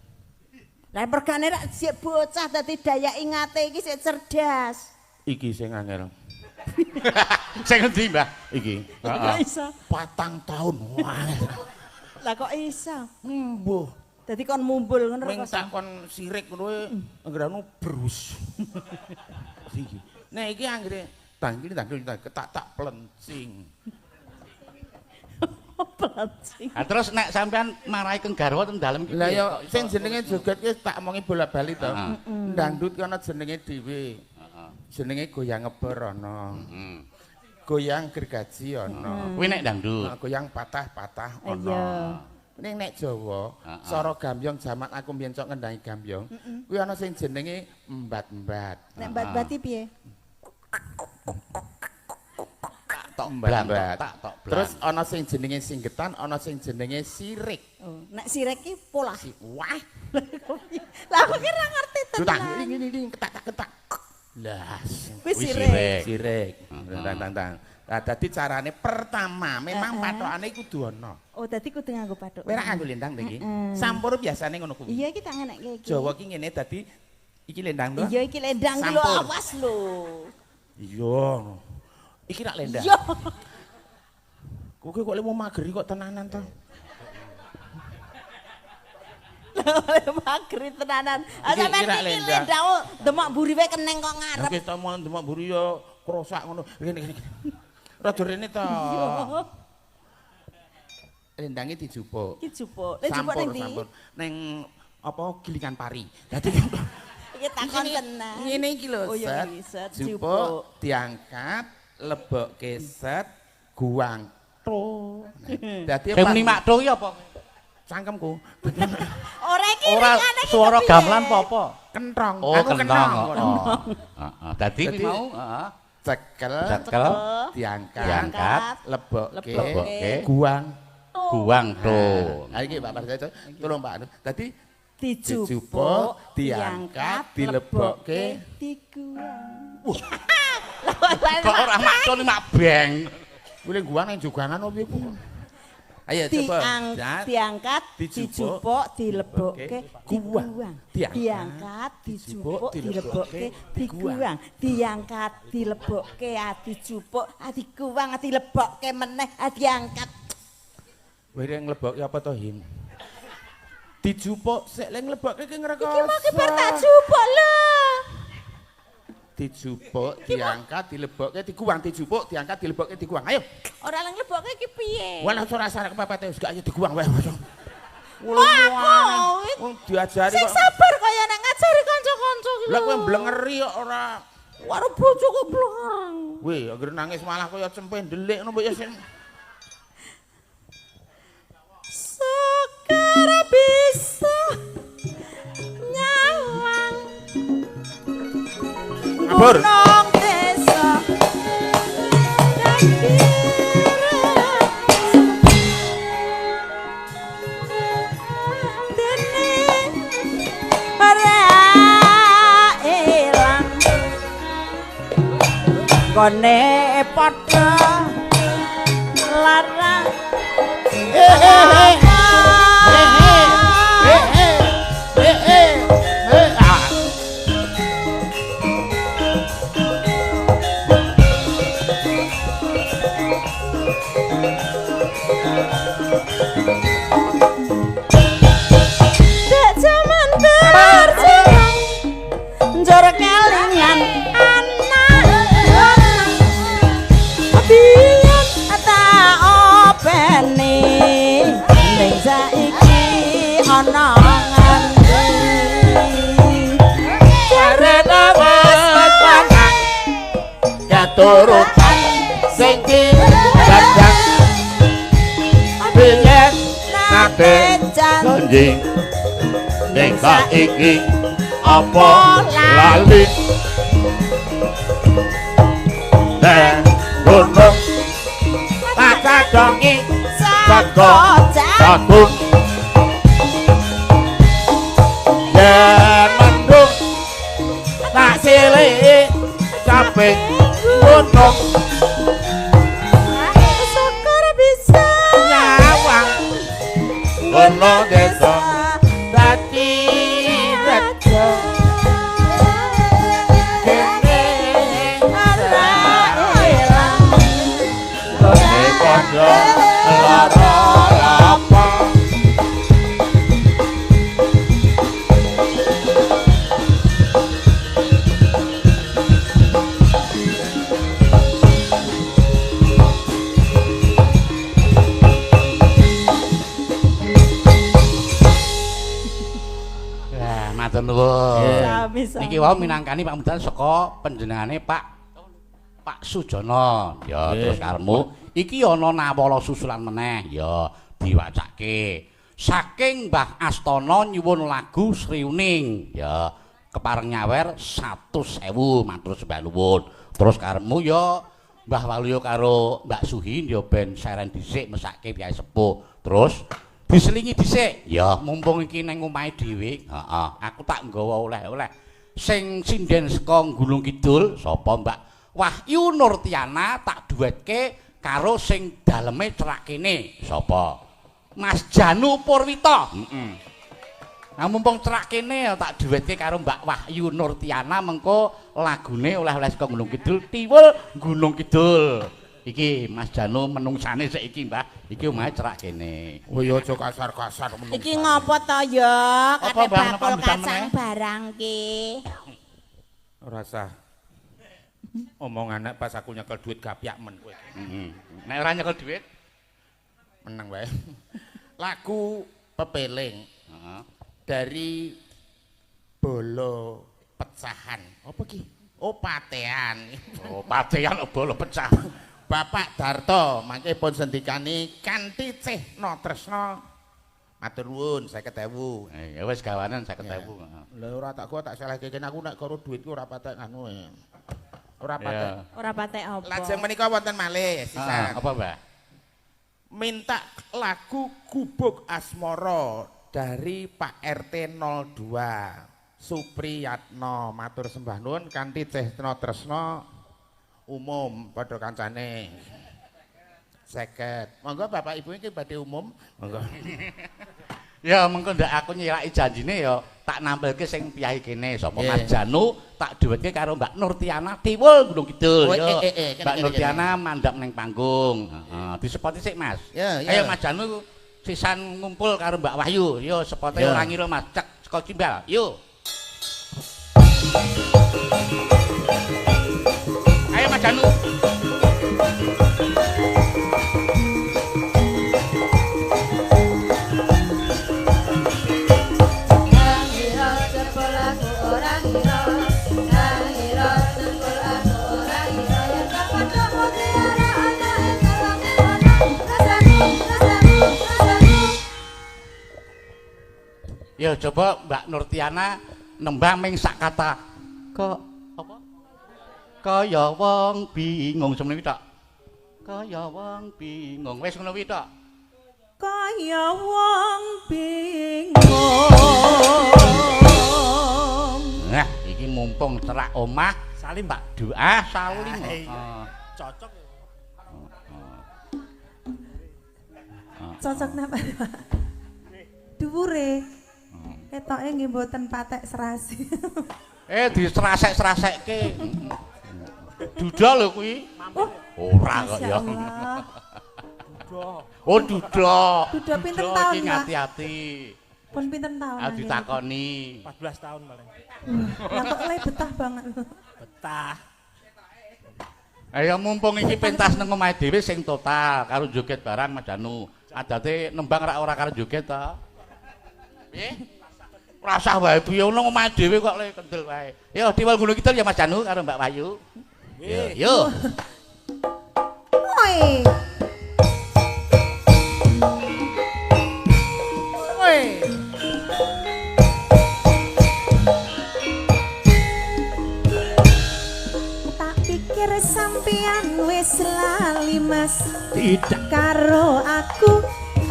Lah pergane rak sik bocah dadi daya ingate iki sik cerdas. Iki sing angel. Sing endi, Mbah? Iki. Heeh. Iso. 4 tahun. Wah. Lah kok iso? Mbuh. Dadi kon mumbul ngono kok. Tak kon sirik ngono anggere anu brus. Iki. Nek iki anggere tangkil ketak tak plencing. Plencing. Ha terus nek sampean marahi keng garwa ten dalem iki. Lah ya sing jenenge joget ki tak omongi bola-bali to. Dangdut ki ana jenenge dhewe. Jenenge goyang ngebor ana. Goyang gergaji ana. Kuwi nek dangdut. Goyang patah-patah ana. Ning nek Jawa, cara gambyong jaman aku mbiyen cok ngendangi gambyong, kuwi ana sing jenenge embat-embat. Nek embat-embat iki piye? Tak tok blang, tak tok blang. Terus ana sing jenenge singgetan, ana sing jenenge sirik. Oh, nek sirik ki polah. Wah. Lah aku ki ora ngerti tenan. Ling ketak-ketak. Lah, kuwi sirik. Sirik. Tang-tang. Lah dadi carane pertama memang pathokane kudu ana. Oh, dadi kudu nganggo pathok. Kowe ora nganggo lendang to iki? Sampur biasane ngono kuwi. Iya iki tak ngenekke iki. Jawa ki ngene dadi iki lendang to. Iya iki lendang ki lho, awas lho. Iya. Iki rak lendang. Iya. Kowe kok lemu mageri kok tenanan to? Mageri tenanan. Ah sampean iki lendang demak mburi wae keneng kok ngarep. Iki to mon demak mburi ya krosak ngono. Rene rene. Rada rene to. Lendange dijupuk. Iki jupuk. Lek jupuk ning ndi? Ning apa gilingan pari. Dadi iki takon tenan. Ngene iki lho, set. Jupuk diangkat, lebokke set, guang to. Dadi sing muni mak to iki apa? Cangkemku. Ora iki ora swara gamelan apa-apa. Kenthong. Oh, aku kenthong. Heeh. Dadi kuwi mau, heeh. Cekel, diangkat, lebokke, guang. Guang to. Ha iki Pak Parjo, tolong Pak. Dadi dijupuk, diangkat, dilebokke, diguang. Kok ora makco mak beng. Kuwi guang nang jugangan opo piye ku? Ayo coba. Diangkat, dijupuk, dilebokke, diguang. Diangkat, dijupuk, dilebokke, diguang. Diangkat, dilebokke, dijupuk, diguang, dilebokke meneh, diangkat. Kowe nglebokke apa to, Him? Dijupuk sik le nglebokke ki ngrekoso. Iki mau ki bar tak jupuk lho. Dijupuk, diangkat, dilebokke, diguang, dijupuk, diangkat, dilebokke, diguang. Ayo. Ora leng lebokke iki piye? Wah, ora sarek kepepet wis gak ayo diguang wae. Wong diajari kok. Sing sabar kaya nek ngajari kanca-kanca ki lho. Lah kowe mblengeri kok ora. Karo bojoku blenger. Weh, anggere nangis malah kaya cempe ndelik ngono mbok ya sing. Sekar bisa nyawang. Ngabur. Gunung desa dene ora ilang gone padha larang. Biyen tak openi. Keturutan sing digadang biyen nate janji ning saiki apa lali nang gunung tak cadongi sego jagung yen mendung tak silih capek gunung syukur bisa nyawang ngono desa dadi raja kene ora ilang gone padha lara apa. Lah, matur nuwun. Sami-sami. Niki wau minangkani Pak Mudan saka panjenengane Pak Sujono. Ya, terus karemu iki ana nawala susulan meneh ya diwacake. Saking Mbah Astana nyuwun lagu Sriuning ya kepareng nyawer 100.000 matur sembah nuwun. Terus karemu ya Mbah Waluyo karo Mbak Suhin ya ben seren dhisik mesake piyai sepuh. Terus diselingi dhisik ya mumpung iki ning omahe dhewe. Heeh, aku tak nggawa oleh-oleh. Sing sinden saka Gunung Kidul sapa Mbak Wahyu Nurtiana tak duetke karo sing daleme cerak kene sapa Mas Janu Purwita. Heeh. Nah mumpung cerak kene ya tak duetke karo Mbak Wahyu Nurtiana mengko lagune oleh-oleh saka Gunung Kidul Tiwul Gunung Kidul. Iki Mas Janu menungsane saiki Mbah, iki omahe cerak kene. Oh ya aja kasar-kasar menungsane. Iki ngopo to ya? Apa, Kate Mbah, bakul napa kacang meneh? barang ki. Ora sah. Omongan nek pas aku nyekel duit gapyak men kowe. Heeh. Nek ora nyekel duit, Menang wae. Lagu Pepeling heeh. dari Bolo Pecahan. Apa ki? Oh, Patean. Oh, patean bolo pecah. Bapak Darto mangke pun sendikani kanthi cehna tresna. Matur nuwun 50.000. Ya wis gawanen 50.000. Lha ora tak gua tak selehke kene aku nek karo duitku ora patek anu. Ora patek. Ya. Ora patek apa. Lajeng menika wonten malih sisan. Apa, Mbah? Minta lagu Gubuk Asmara dari Pak RT 02 Supriyatno matur sembah nuwun kanthi cehna tresna umum padha kancane 50. Monggo Bapak Ibu iki badhe umum. Monggo. Ya mengko ndak aku nyelaki janjine ya tak nampilke sing piyai kene sapa Mas Janu tak duwetke karo Mbak Nurtiana Tiwul Gunung Kidul. Oh, Ya. Mbak Nurtiana mandhap ning panggung. Heeh, disepoti sik Mas. Ya, ya. Ayo Mas Janu sisan ngumpul karo Mbak Wahyu. Yo sepote Ya. ora ngira Mas cek saka cimbal. Yo. Ayo Mas Janu. Ngira jebul aku ora ngira, ngira jebul aku ora ngira, yen kapan mutiara ana ing dalem ana rasaku rasaku rasaku. Ya coba Mbak Nurtiana nembang ming sak kata. Kok apa? Kaya wong bingung semene kuwi tok. Kaya wong bingung. Wis ngono kuwi tok. Kaya wong bingung. Nah, iki mumpung cerak omah, Salim, tak doa salim. Ah, iya. Heeh. Cocok. Cocok napa, Pak? Dhuwure. Ketoke nggih mboten patek serasi. Eh diserasek-serasekke. Duda lho kuwi. Oh, Ora kok ya. Masya Allah. Oh duda. Duda pinten Duda taun, iki Pak? ngati-ati. Pun pinten taun? Aku ditakoni. 14 tahun paling. Lah kok le betah banget. Betah. Ayo mumpung iki pentas nang omahe dhewe sing total karo joget barang Mas Danu. Adate nembang rak ora karo joget ta. Piye? Rasah wae piye nang omahe dhewe kok le kendel wae. Yo Tiwul Gunung Kidul ya Mas Danu karo Mbak Wahyu. Yo, yo. Oi. Oi. Tak pikir sampean wis lali Mas. Tidak. Karo aku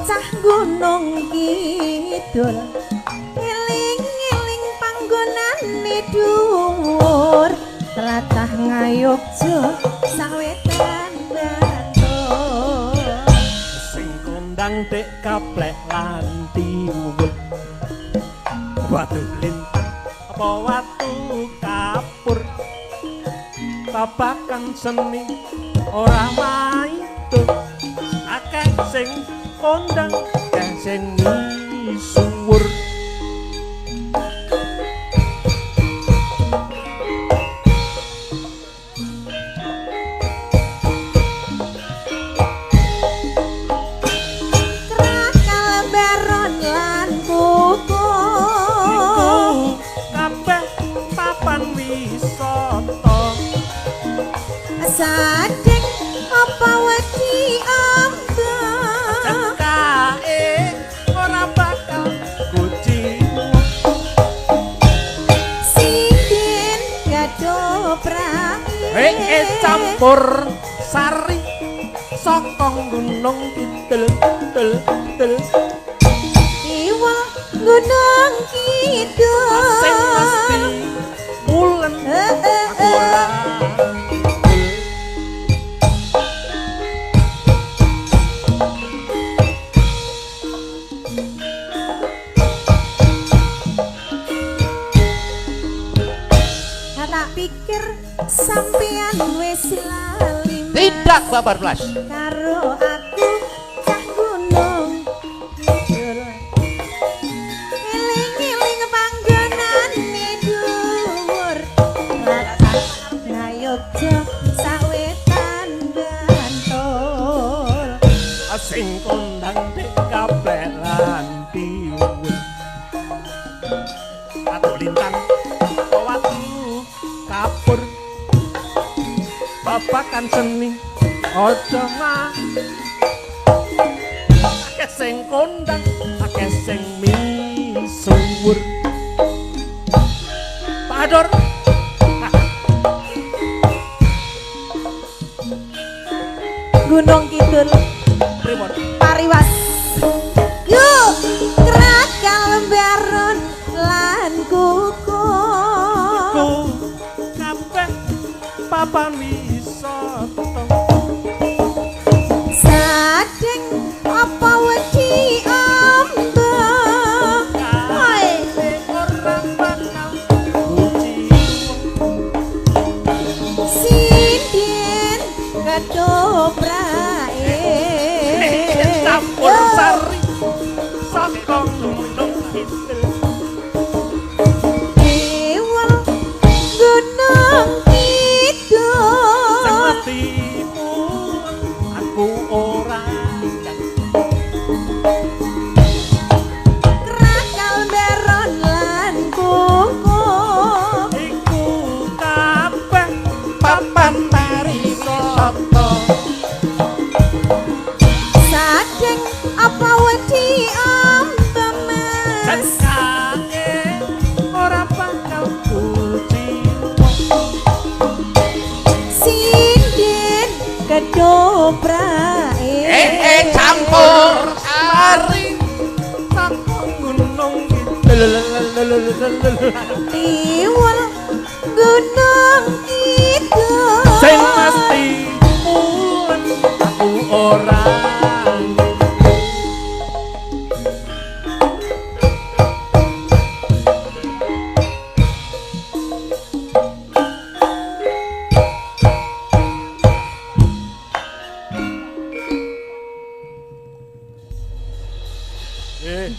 cah Gunung Kidul. Eling-eling panggonane dhuwur, tlatah Ngayogja sawetan Bantul. Sing kondang dek kaplek lan tiwul. Watu lintang apa watu kapur. Babakan seni ora maido. Akeh sing kondang, akeh sing misuwur. Krakal baron lan kuku. Iku kabeh papan wisata. Sadek apa wedi amba. Cengkae ora bakal kuciwa. Sinden gadoprake. Campur sari saka Gunung Kidul tul tul. Iwal Gunung Kidul. Sing mesti pulen aku ora. Tak pikir sampean wis lali Mas. Tidak babar blas. Karo aku cah Gunung Kidul. Eling-eling panggonane dhuwur, tlatah Ngayogja sawetan Bantul. Sing kondang dek kabeh lan tiwul. Watu lintang apa watu kapur. Babakan seni aja mah. Akeh sing kondang, akeh sing misuwur. Pak Ador. Gunung Kidul Pripun? Pariwas. Yo krakal baron lan kuku. Iku kabeh papan wisata. Sadeng apa wedi amba. Oi. Ora bakal kuciwa. Sinden ketoprake. Campur sari saka Gunung Kidul. Dewa Gunung Kidul. Sing mesti aku ora. Krakal baron lan kuku. Iku kabeh papan pariwisata. Sadeng apa wedi amba Mas. Cengkake ora bakal kuciwa. Sinden ketoprake. Campur sari saka Gunung Kidul. Tiwul Gunung Kidul. Sing mesti pulen aku ora.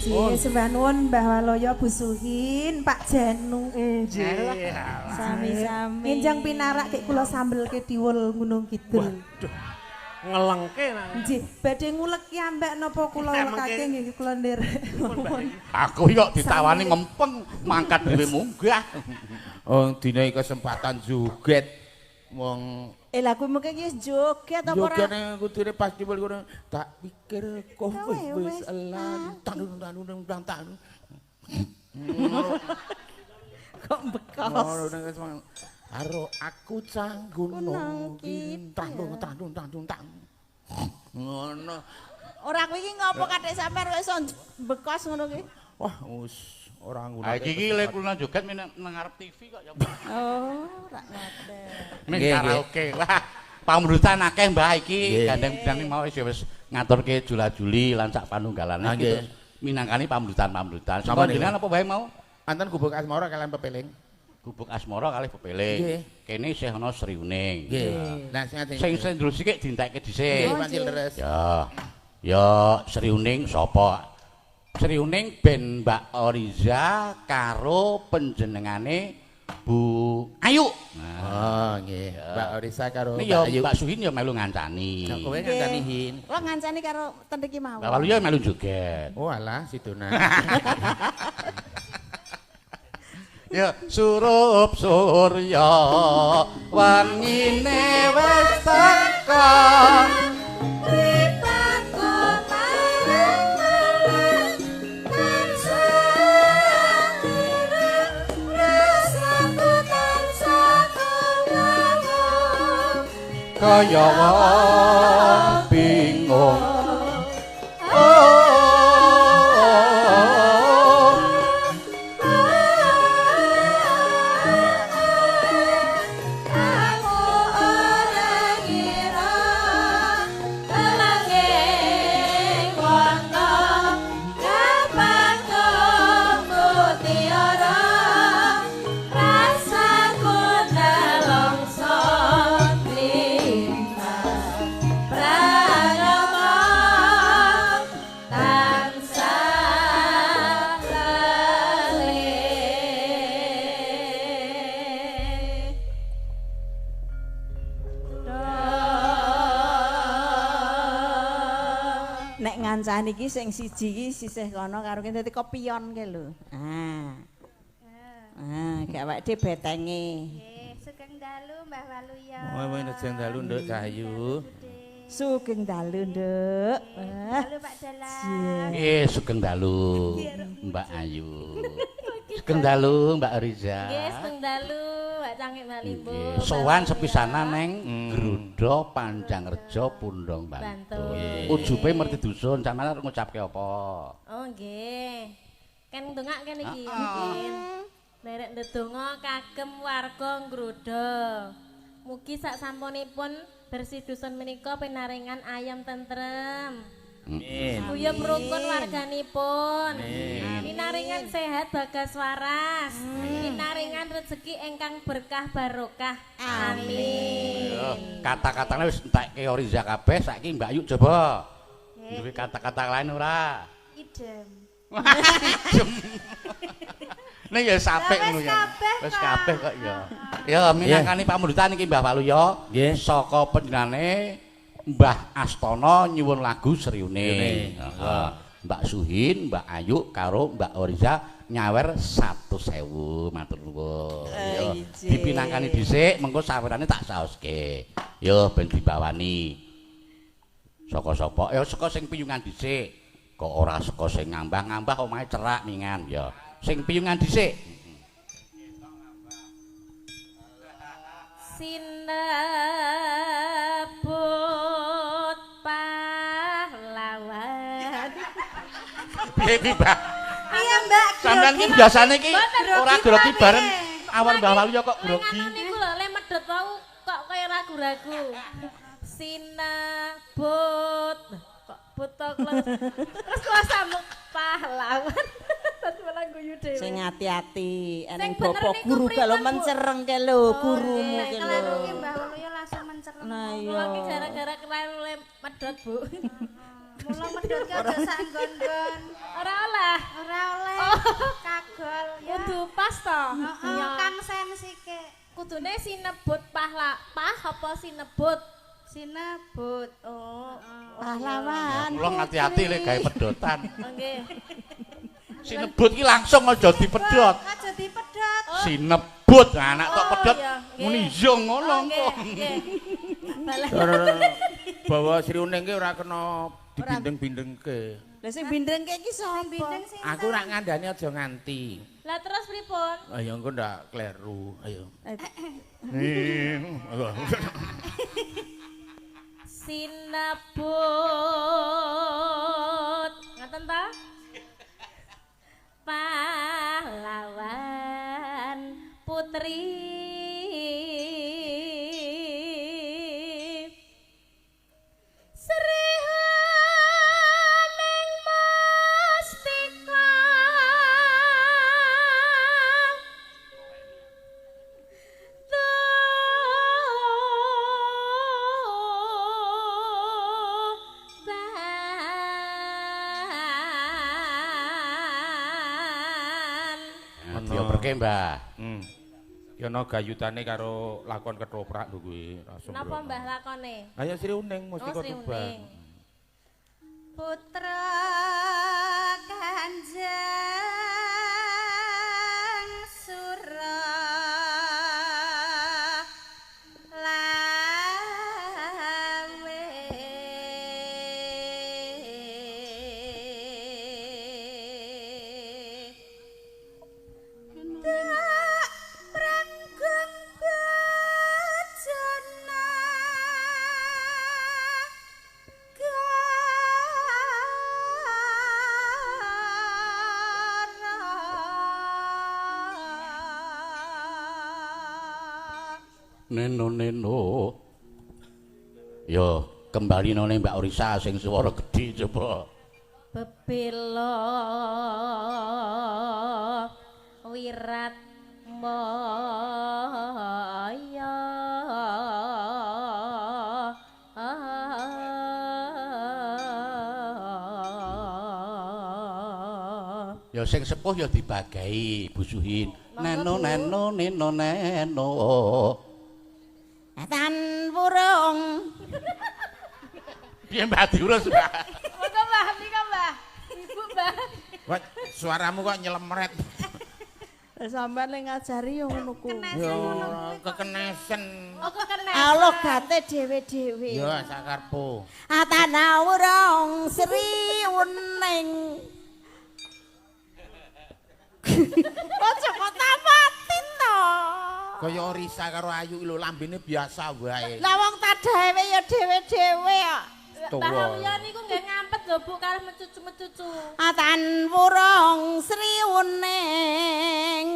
Nggih, sembah nuwun Mbah Waloyo, Bu Suhin, Pak Janu. Nggih. Sami-sami. Ngenjang pinarak kek kula sambelke diwul Gunung Kidul. Waduh. Ngelengke nang. Nggih, badhe ngulek ki ambek napa kula ulekake nggih kula nderek. Aku yo ditawani mempeng mangkat dhewe munggah. Oh, dina iki kesempatan joget. Wong lah kuwi mengke iki joget apa ora? Joget nang kudune pas timbul kono tak pikir kowe wis lali tang tang tang. Kok bekos. Karo aku canggunung tang tang tang tang. Ngono. Ora kuwi iki ngopo kathik sampean kok iso bekos ngono ki? Wah, wis ora nggunakake. Ha iki iki lek kulino joget nang ngarep TV kok ya. Oh, rak ngoten. Ning karaoke. Wah, pamrutan akeh Mbah iki gandeng-gandeng mau wis ngaturke jula-juli lan sak panunggalane iki minangkani pamrutan-pamrutan. Sapa jenengan apa wae mau? Anten Gubuk Asmara kalian Pepeling. Gubuk Asmara kalih Pepeling. Kene isih ana Sriuning. Nggih. Lah sing sing sik dintekke dhisik. Nggih, leres. Ya. Ya Sriuning sapa? Sriuning ben Mbak Oriza karo panjenengane Bu Ayu. Oh, nggih. Mbak Oriza karo Mbak Ayu. Mbak Suhin ya melu ngancani. Lah kowe ngancani Hin. Kula ngancani karo ten mriki mawon. Mbak Waluyo melu joget. Oh alah sidona. Ya surup surya wangine wis teka. Kaya wong bingung. Oh, aku ora ngira telanging wana kapan mutiara rasaku nelongso. Nek ngancani iki sing siji iki sisih kono karo kene dadi kopion ke lho. Ah. Ah, gak awake dhewe betenge. Nggih, sugeng dalu Mbah Waluyo. Oh, sugeng dalu Nduk Cahayu. Sugeng dalu, Nduk. Dalu Pak Dalang. Nggih, sugeng dalu Mbak Ayu. Sugeng dalu Mbak Riza. Nggih, sugeng dalu Mbak Cangik Mbak Limbo. Sowan sepisanan neng Grudo Panjangrejo Pundong Bantul. Ujube merti dusun sampeyan arep ngucapke apa? Oh nggih. Ken ndongake niki. Nderek ndedonga kagem warga Grudo. Mugi sak sampunipun bersih dusun menika pinaringan ayam tentrem. Amin. Guyub rukun warganipun. Pinaringan sehat bagas waras. Pinaringan rezeki ingkang berkah barokah. Amin. Kata-katane wis entekke Oriza kabeh, saiki Mbak Ayu coba. Duwe kata-kata lain ora? Idem. Idem. Ning ya sapik ngono ya. Wis kabeh kok ya. Ya minangkani pamundhutan iki Mbah Waluyo. Saka panjenengane Mbah Astana nyuwun lagu Sriuning. Heeh. Mbak Suhin, Mbak Ayu karo Mbak Oriza nyawer 100.000 matur nuwun. Yo dipinangkani dhisik mengko sawerane tak saoske. Yo ben dibawani. Saka sapa? Ya saka sing piyungan dhisik. Kok ora saka sing ngambah-ngambah omahe cerak mingan ya. Sing piyungan dhisik. Sinebut pahlawan. Piye iki, Mbak? Iya, Mbak. Sampeyan iki biasane iki ora grogi bareng awan Mbah Waluyo kok grogi. Ngono niku lho, le medhot wau kok kaya ragu-ragu. Sinebut kok buta kula. Terus kula sambung pahlawan. Terus malah guyu dhewe. Sing ati-ati, eneng bapak guru kalau mencereng ke lho, gurumu ke lho. Kelaru ki Mbah Waluyo langsung mencereng. Nah iya. Kula ki gara-gara kelaru le medhot, Bu. Mula medhot ki aja sak nggon-nggon. Ora oleh. Ora oleh. Kagol ya. Kudu pas to. Heeh, kang sensike. Kudune sinebut pahla, pah apa sinebut? Sinebut. Oh, pahlawan. Kula ngati-ati lek gawe pedotan. Nggih. Sinebut ki langsung aja dipedhot. Aja dipedhot. Sinebut, anak tok Oh, pedhot iya, nggih. muni yo ngono Oh, engko. nggih, nggih. Bawa Sri Uning ki ora kena dibindeng-bindengke. Lah sing bindengke iki sapa? Bindeng sinten? Aku rak ngandani aja nganti. Lah terus pripun? Ayo engko ndak kleru. Ayo. Sinebut. Ngaten ta? Pahlawan putri. Sri Huning Mustika. Tuban. Dioperke, Mbah. Ki ana gayutane karo lakon ketoprak lho kuwi. Napa Mbah lakone? Ayo Sri Uning Mustika Oh, Sri Tuban. Uning. Putra Kanjeng Sura Lawe Tak pranggung bejana Gara. Neno neno. Yo kembali none Mbak Orisa sing swara gedhe coba. Bebela wirat maya. Ya sing sepuh ya dibagai Bu Suhin. Neno neno neno neno. Tan wurung. Piye Mbak diurus, Mbak? Monggo Mbah, mriko Mbah. Ibu Mbah. Wah, suaramu kok nyelemret. Lah sampean le ngajari yo ngono ku. Yo kekenesen. Oh kekenes. Allah gate dhewe-dhewe. Yo sakarepku. Atana wurung Sri Uning. Kok cepet mati to. Kaya Orisa karo Ayu lho lambene biasa wae. Lah wong tadahe ya dhewe-dhewe kok. Mbah Wiyah niku nggih ngampet lho Bu kalih mecucu-mecucu. Atan wurung Sri Uning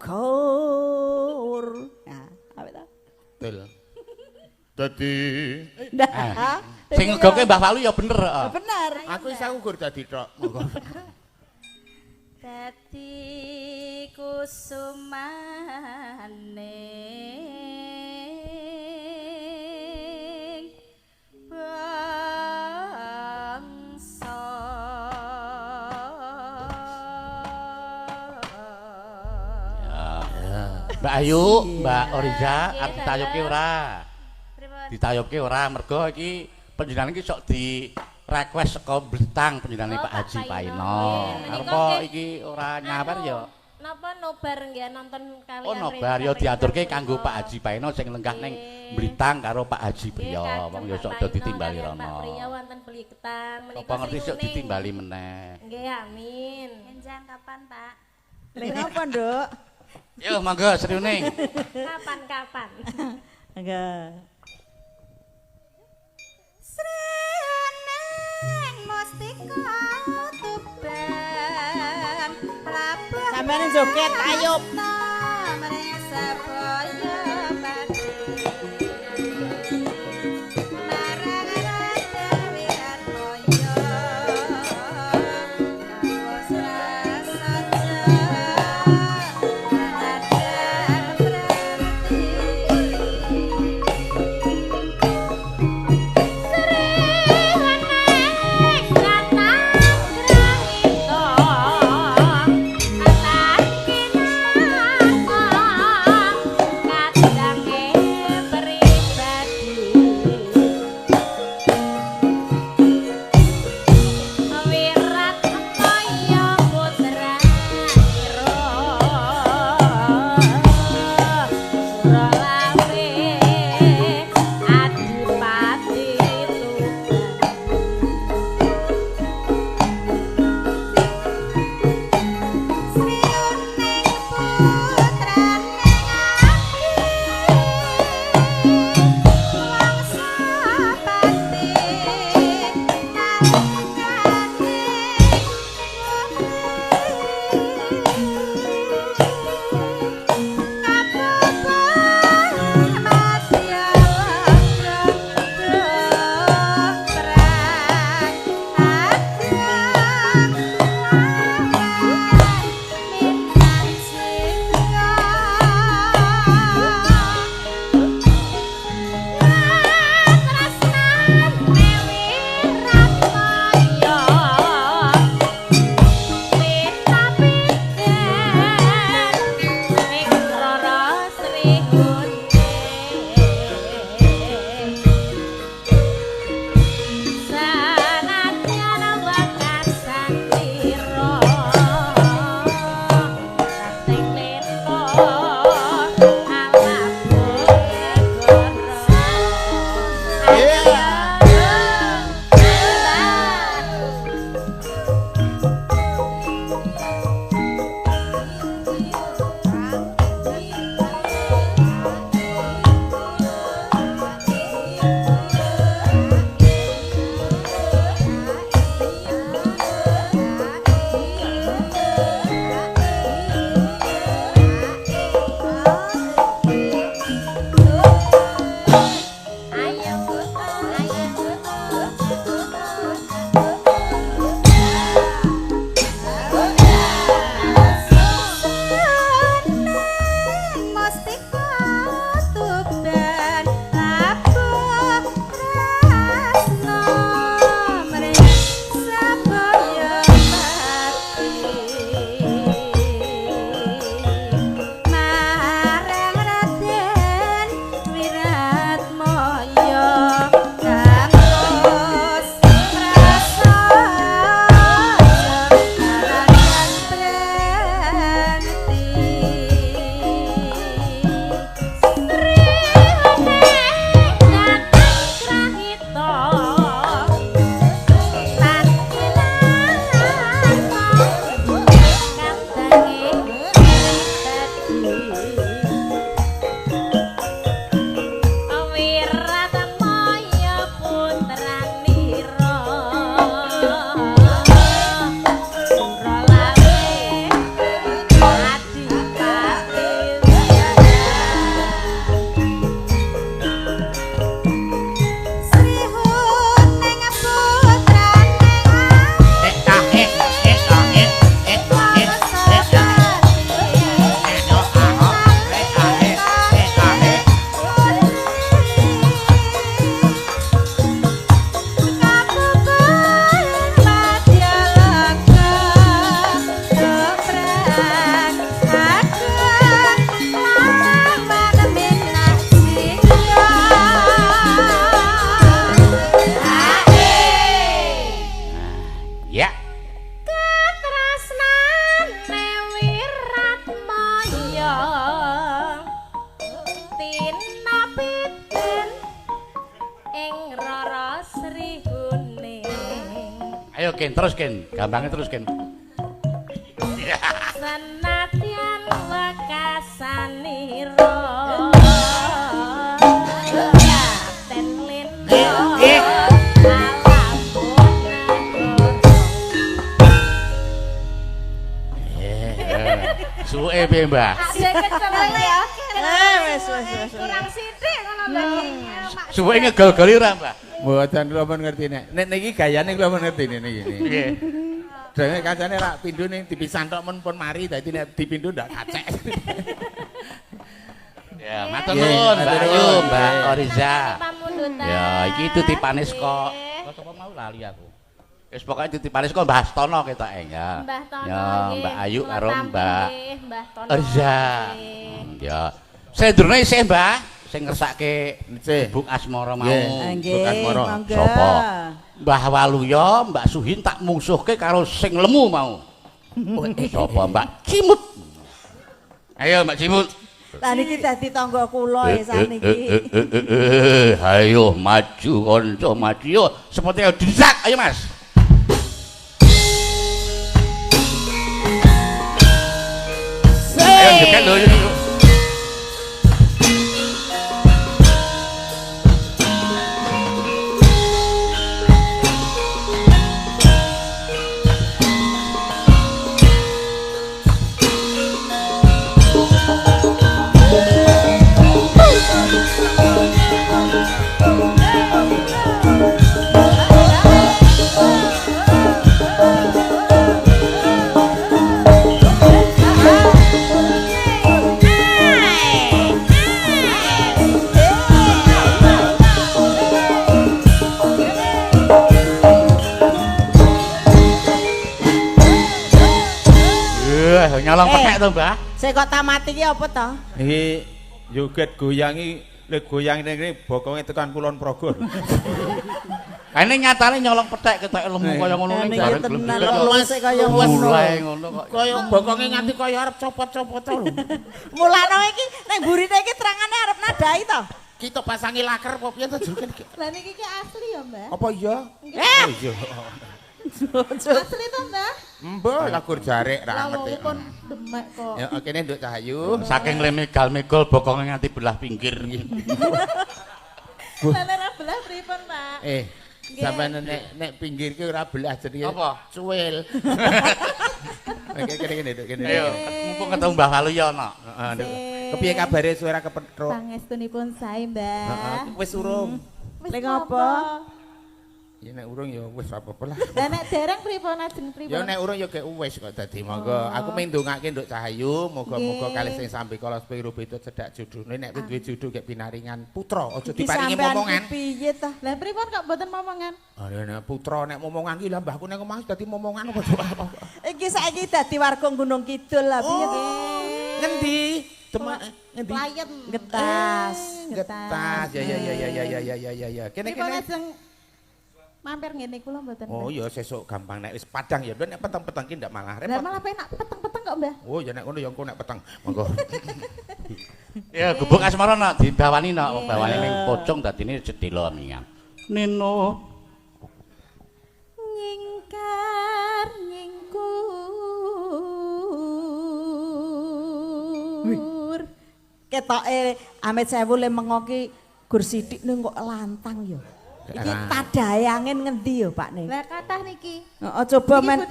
gugur. Nah, apa ta? Betul. Dadi Nah, Sing ngegoke Mbah Walu ya bener, heeh. Bener. aku wis aku gur dadi tok. Monggo. Dadi kusumane bangsa. Mbak Ayu, Mbak Oriza arep ditayubke ora? Pripun? Ditayubke ora mergo iki panjenengan iki sok di request saka Blitang panjenengane Oh, Pak Pak Haji Paino. Paino. Nggih, Arep menika nggih. iki ora nyawer ya. Napa nobar nggih nonton kalian Oh nobar ya diaturke kanggo Pak Haji Paino sing lenggah ning Nggih. Blitang karo Pak Haji Priyo. Wong ya sok do ditimbali Pak rono. Priyo wonten Blitar menika Apa ngerti Sri sok Uning. ditimbali meneh. Nggih, amin. Enjang kapan, Pak? Lha ngapa, Nduk? Yo monggo Sri Uning. Kapan-kapan. Enggak. Sri Uning Mustika Tuban labuh Sampeyan joget ayo. mring sebaya pati marang Raden Wiratmaya kawus prasaja Raden Premti. Sri Uning datang grahita Wiratmaya putranira Suralawe Adipati Sri Huning putrane Ya. Katrasnane Wiratmaya tinapiten ing Rara Sri Huning. Ayo Ken, terus Ken, gampangnya terus Ken. Senadyan wekasanira ten lindha Suwe piye, Mbah? ya. Wes wes wes. Kurang sithik ngono lho. Suwe ngegol-goli ora, Mbah? Mboten kula pun ngerti nek. Nek niki gayane kula pun ngerti niki. Nggih. Dene kancane rak pindho ning dipisan tok men pun mari dadi nek dipindho ndak kacek. Ya, matur nuwun Mbak Ayu, Mbak Oriza. Pamundutan. Ya, iki titipane saka sapa mau lali aku. Wis pokoke titipane saka Mbah Stono ketoke ya. Mbah Tono. Ya, nggih. Mbak Ayu Kula karo tampi Mbak nggih, Mbah Tono. Oriza. Nggih. Ya. Sendurune isih, Mbah, sing ngersake Isih. Buk Asmara mau. Nggih. Nggih, Asmara. monggo. Sapa? Mbah Waluya, Mbak Suhin tak mungsuhke karo sing lemu mau. Sapa Mbak Cimut? Ayo Mbak Cimut. Lah niki dadi tangga kula ya saniki. Ayo maju kanca maju yo seperti disak ayo Mas. Ayo joget lho. Yo. Nyolong pethek to, Mbah? Sing kok tamati ki apa to? Iki joget goyangi, le goyang ning kene bokonge tekan Kulon Progo. Kene nyatane nyolong pethek ketoke lemu kaya ngono ning Niki bareng gelem tenan joget kok. lemu sik kaya ngono. Mulai ngono kok. Kaya bokonge nganti kaya arep copot-copot lho. Mulane iki ning burine iki terangane arep nadai to. Kita pasangi laker apa piye to joget iki? Lah niki ki asli ya, Mbah? Apa iya? Eh, Oh iya. Asli to, Mbah? Mbah lagur jarek ra Lah ngerti. wong pun demek kok. Ya kene Nduk Cahayu. Saking lemegal-megol bokonge nganti belah pinggir. Lah nek ora belah pripun, Pak? Eh, sampeyan nek pinggir ki ora belah jenenge. Apa? Cuwil. Oke, kene kene Nduk kene. Ayo, mumpung ketemu Mbah Waluya no. Heeh, Nduk. Kepiye kabare suara kepethuk? Pangestunipun sae, Mbah. Heeh, wis urung. Wis Lek ngopo? Ya nek urung ya wis apa-apa lah. Lah nek dereng pripun ajeng pripun? Ya nek urung ya gek wis kok dadi monggo. Aku mendongake Nduk Cahayu, muga-muga Nggih. kalih sing sambekala sepiro beda cedhak jodhone nek duwe jodho gek pinaringan putra, aja Iki diparingi sampean momongan. ki piye ta? Lah pripun kok mboten momongan? Ah nek putra nek momongan ki lah mbahku nek omah dadi momongan apa apa. Iki saiki dadi warga Gunung Kidul lah piye to? Ngendi? Demak ngendi? Klayen. Getas. Getas. Ya ya ya ya ya ya ya ya ya. Kene Pripun kene. ajeng mampir ngene kula mboten. Oh ya sesuk gampang nek wis padang ya nek peteng-peteng ki ndak malah Lah repot. malah penak peteng-peteng kok, Mbah. Oh ya nek ngono ya engko nek peteng. Monggo. Ya gubuk asmara nak dibawani nak wong bawani ning pocong dadine sedhela mingan. Nino Nyingkar nyingkur. Ketoke amit sewu le mengo ki gur sithik ning kok lantang ya. Iki tadahe angin ngendi ya, Pak ne? Lah kathah niki. Heeh, coba men.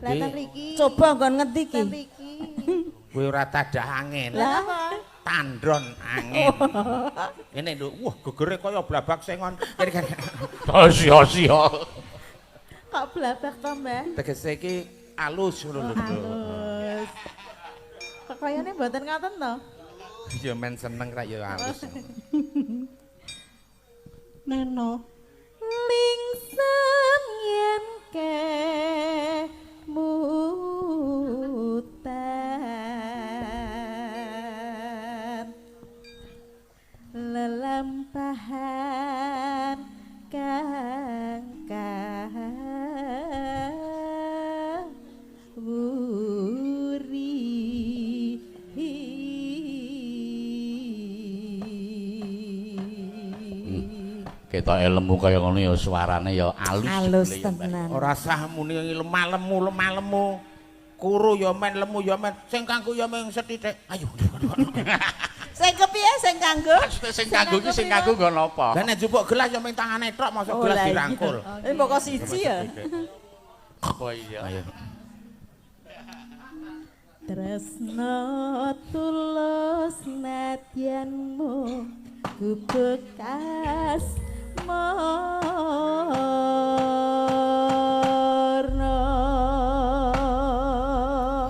Lah teng mriki. Coba nggon ngendi iki? Teng mriki. Kowe ora tadah angin. Lah tandron angin. Ngene lho, wah gegere kaya blabak sengon. Kene. Sia-sia. Kok blabak to, Mbah? Tegese iki alus ngono lho. Alus. Kok kayane mboten ngoten to? Ya men seneng ra ya alus. Neno lingsem yen kemutan lelampahan kang kawuri. Ketoke lemu kaya ngono ya suarane ya alus. Alus tenan. Ora sah muni lemah lemu, lemah lemu. Kuru ya men, lemu ya men, sing kanggo ya men sethithik. Ayo. Sing kepiye sing kanggo? Sing kanggo ki sing kanggo nggo napa? Lah nek njupuk gelas ya ming tangane tok, mosok gelas dirangkul. Ini mbok siji ya. Oh iya. Ayo. Tresno tulus nadyanmu ku bekas morno.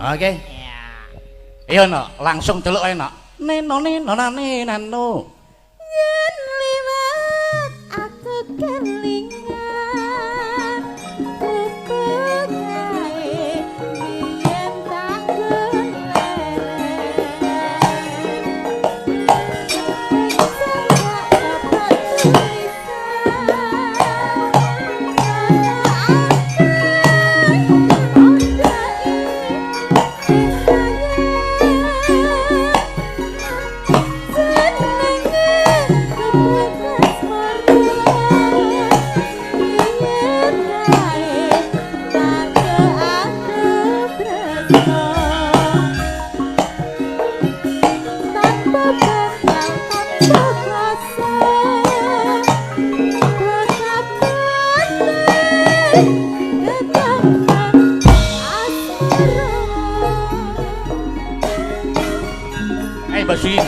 Oke. Iya no, langsung delok ae no. Neno neno nane nano. Yen liwat aku kelingan kupengae biyen tak keleren. Basuki.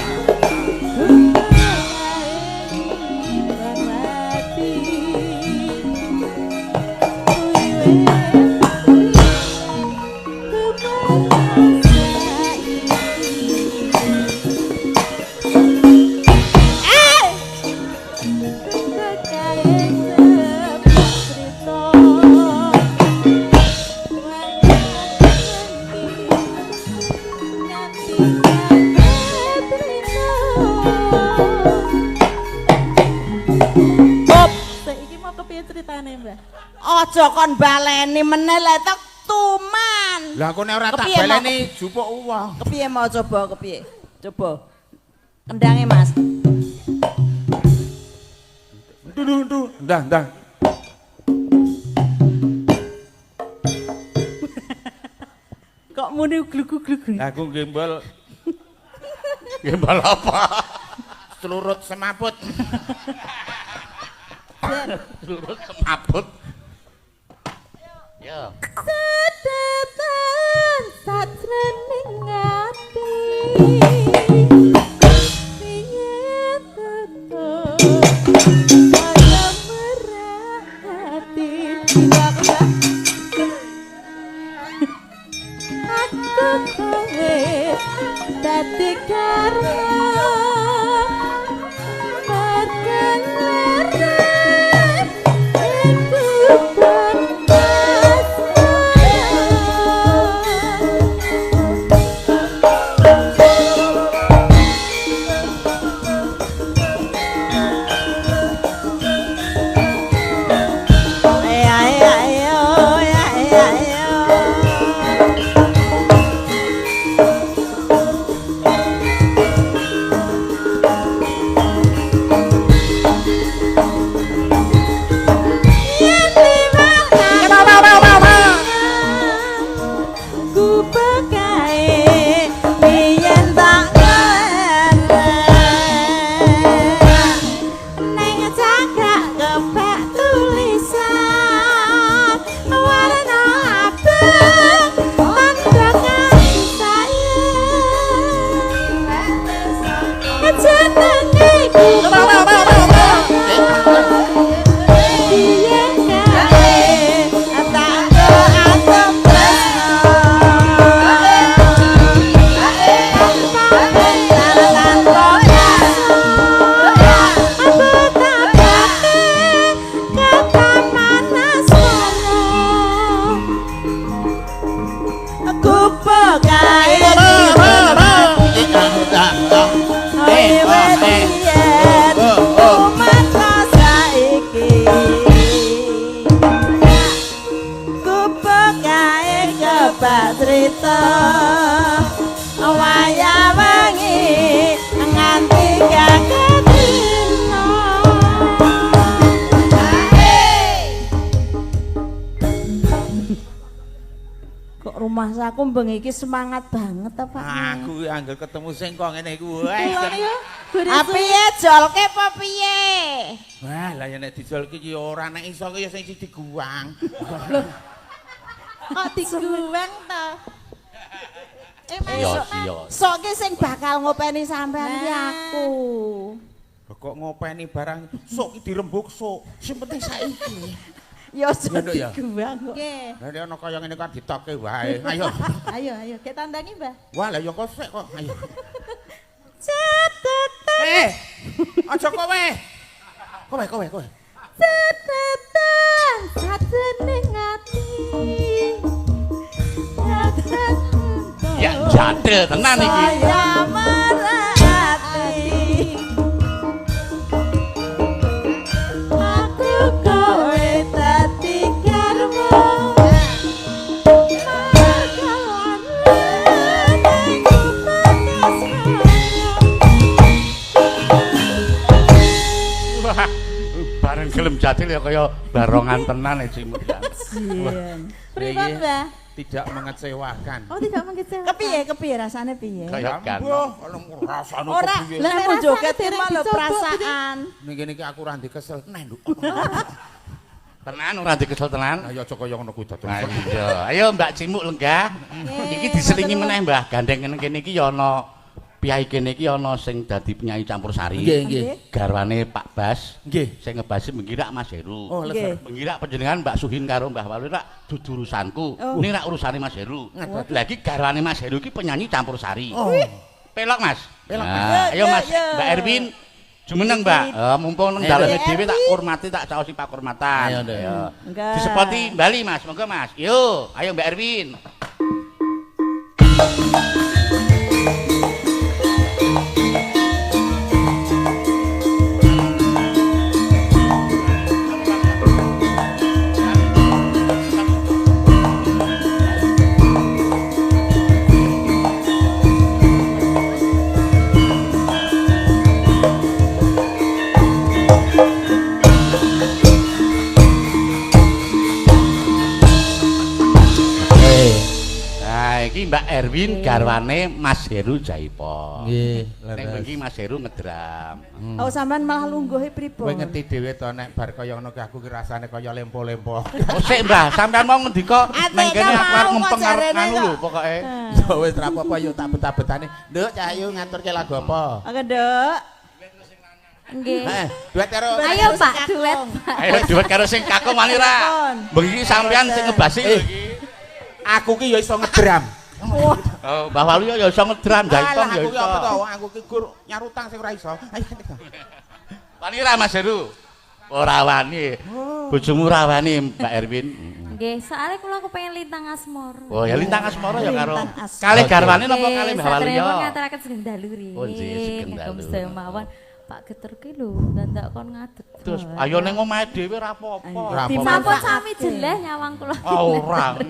Aja kon baleni meneh lek tek tuman. Lah aku nek ora tak baleni jupuk uwong. Kepiye mau coba kepiye? Coba. Kendange Mas. Ndu ndu ndah ndah. Kok muni glugu-glugu? Lah aku gembol. Gembol apa? Selurut semaput. Selurut semaput. Ya. Sedetan sajroning ati piye tutuk kaya merhati aku kowe dadi karo Mas aku bengi iki semangat banget ta, Pak. Aku angger ketemu sing kok ngene iku. Ah piye jolke apa piye? Wah, lah ya nek dijolke iki ora nek iso ki ya sing diguang. Lho. Kok diguang ta? Mas, sok ki sing bakal ngopeni sampean ki aku. Kok ngopeni barang sok ki dirembuk sok. Sing penting saiki. Ya aja diguang kok. Nggih. Lah nek ana kaya ngene kan ditokke wae. Ayo. Ayo, ayo, gek tandangi, Mbah. Wah, lah ya kok sik kok. Ayo. Catatan. Aja kowe. Kowe, kowe, kowe. Catatan sajroning ati. Ya jadel tenan iki. Saya merhati. Aku kowe dadi garwa. Wah, bareng gelem jadel ya kaya barongan tenan iki Cimut. Pripun, Mbah? Tidak mengecewakan. Oh, tidak mengecewakan. Kepiye, kepiye rasane piye? Kaya kan. Rasane Ora, kepiye? lah nek joget iki lho perasaan. Ning kene iki aku ora ndekesel. Neh, Nduk. Tenan ora dikesel tenan. Ayo aja kaya ngono kuwi dadi. Iya. Ayo Mbak Cimuk lenggah. Iki diselingi meneh Mbah. Gandeng kene iki ya ana piyai kene iki ana sing dadi penyanyi campur sari. Nggih, nggih. Garwane Pak Bas. Nggih. Sing ngebasi menggirak Mas Heru. Oh, Nggih. Menggirak panjenengan Mbak Suhin karo Mbah Walu rak dudu urusanku. Ini rak urusane Mas Heru. Lah iki garwane Mas Heru iki penyanyi campur sari. Oh. Pelok Mas. Pelok. Nah, ayo Mas, Mbak Erwin. Jumeneng Mbak. Mumpung nang daleme dhewe tak hormati tak caosi pakurmatan. Ayo, Nduk. Disepoti Bali Mas, monggo Mas. Yo, ayo Mbak Erwin. Nah, iki Mbak Erwin garwane Mas Heru Jaipo. Nggih, Ning bengi Mas Heru ngedram. Oh, sampean malah lungguhe pripun? Kowe ngerti dhewe to nek bar kaya ngono ki aku ki rasane kaya lempo-lempo. Oh sik Mbah, sampean mau ngendika nang kene aku arep ngempeng arep nganu lho pokoke. Ya wis ra apa-apa yo tak betah-betane. Nduk, Cah Ayu ngaturke lagu apa? Oke, Nduk. Nggih. Heeh, duet karo Ayo Pak, duet Pak. Ayo duet karo sing kakung wani ra. Bengi sampean sing ngebasi lho iki. Aku ki ya iso ngedram. Oh, Mbah Walu ya iso ngedram, jaipong ya Aku ki iso. apa to? Aku ki gur nyarutang sing ora iso. Ayo. Wani ra Mas Heru? Ora wani. Bojomu ora wani Mbak Erwin. Nggih, soalnya kula kepengin Lintang Asmara. Oh, ya Lintang Asmara ya karo Lintang Asmara. kalih garwane napa kalih Mbah Walu ya? Ngaturaken sugeng dalu riyin. Oh, nggih, sugeng dalu. Kagem mawon. Pak Geter ki lho, ndandak kon ngadeg. Terus ayo ning omahe dhewe ra apa-apa. Ra apa-apa. Sampun sami jeleh nyawang kula. Oh, ora.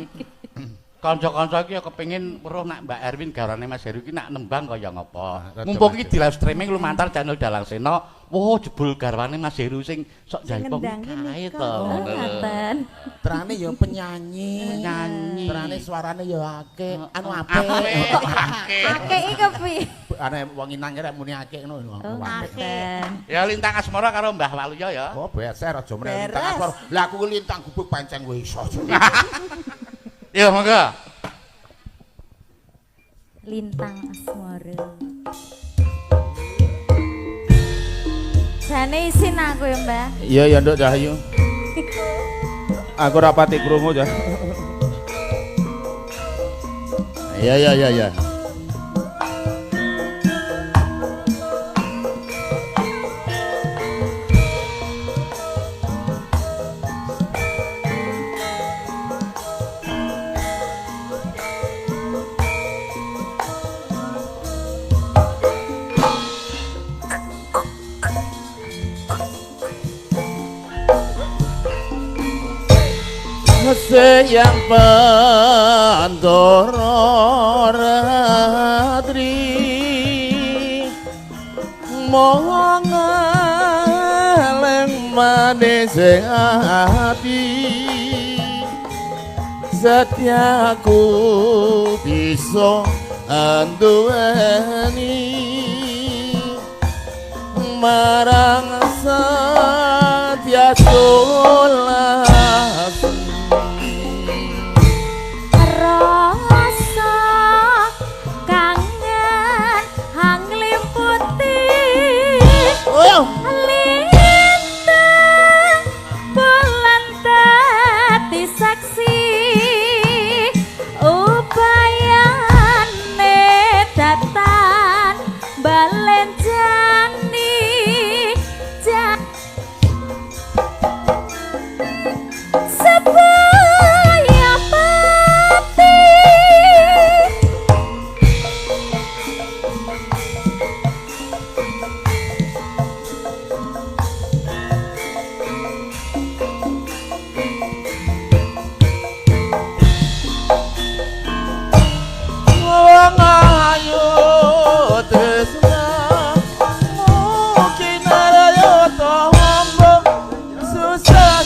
Kanca-kanca iki ya kepengin weruh nak Mbak Erwin garwane Mas Heru iki nak nembang kaya ngapa. Mumpung iki di live streaming lumantar channel Dalang Sena, wah jebul garwane Mas Heru sing sok jaipong kae to. Oh, ngaten. Trane ya penyanyi. Penyanyi. Trane suarane ya akeh, anu apik. Apik. Akeh iki kepiye? Ane wong inang rek muni akeh ngono. Oh, ngaten. Ya Lintang Asmara karo Mbah Waluyo ya. Oh, beser aja meneh Lintang Asmara. Lah aku ki lintang gubuk pancen wis iso. Yo monggo. Lintang Asmara. Jane isin aku ya, Mbah. Iya ya Nduk Cahyu. Aku ora pati krungu ya. Iya iya iya iya. Seyang Pandoro Ratri Mongaleng manis ati Setiaku bisa anduweni marang Satya Sulastri. Rasa kangen hang limputi lintang bulan dadi saksi upayane datan balen jani sebaya pati. Wong ayu tresna mungkin araya tombo susah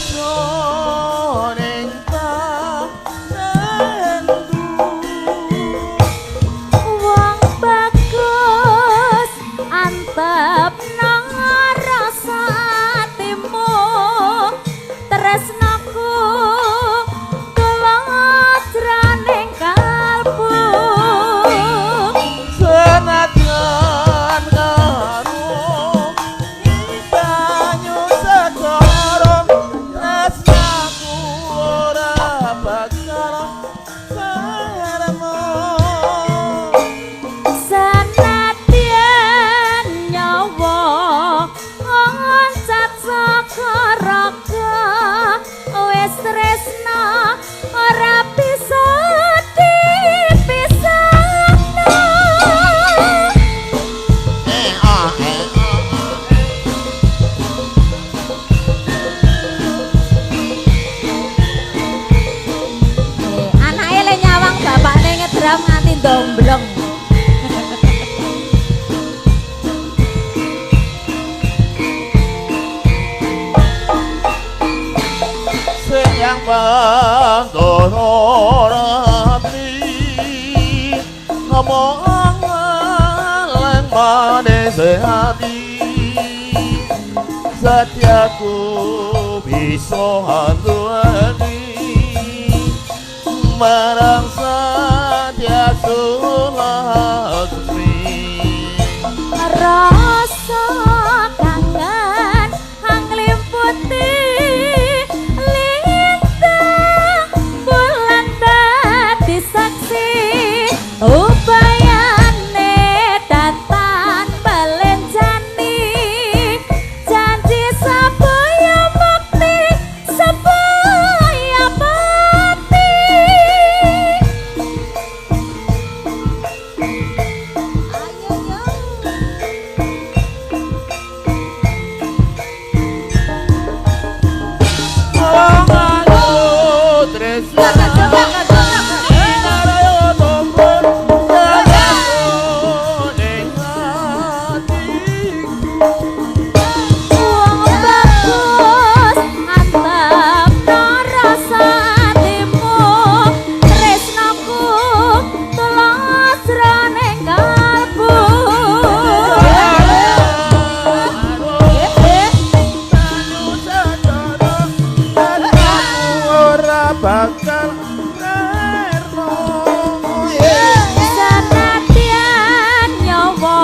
ning tentu. Wong bagus antep nang rasa atimu tresnaku tulus jroning kalbu. Senadyan karo banyu segara tresnaku ora bakal baremo. Senadyan nyawa oncat saka raga wis tresna ora bisa dipisahno. Anake le nyawang bapakne ngedram nganti ndombleng. Sing bandara rapi ngomong lan manis hati setiaku bisa anduweni marang Satya Sulastri. Rasa kangen hang limputi lintang bulan dadi saksi upayane datan belenjani janji sabaya mukti sebaya pati. Ayo yo. Wong ayu tresna kinaraya tombo ning atiku. Wong bagus antep rasa atimu tresnaku tulus jroning kalbu. Ora bakal rerno. Senadyan nyawa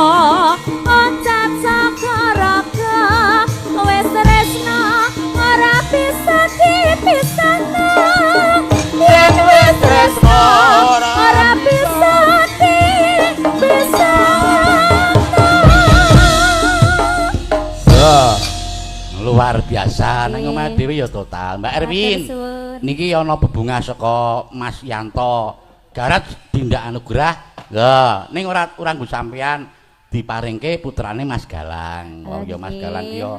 oncat saka raga wis tresna ora bisa dipisahno. Yen wis tresna ora bisa dipisahno. Luar biasa nang omah dhewe ya total. Mbak Erwin. Niki ana bebungah saka Mas Yanto. Garat Dinda Anugerah. Lha, ning ora ora nggo sampean diparingke putrane Mas Galang. Wong ya Mas Galang ki ya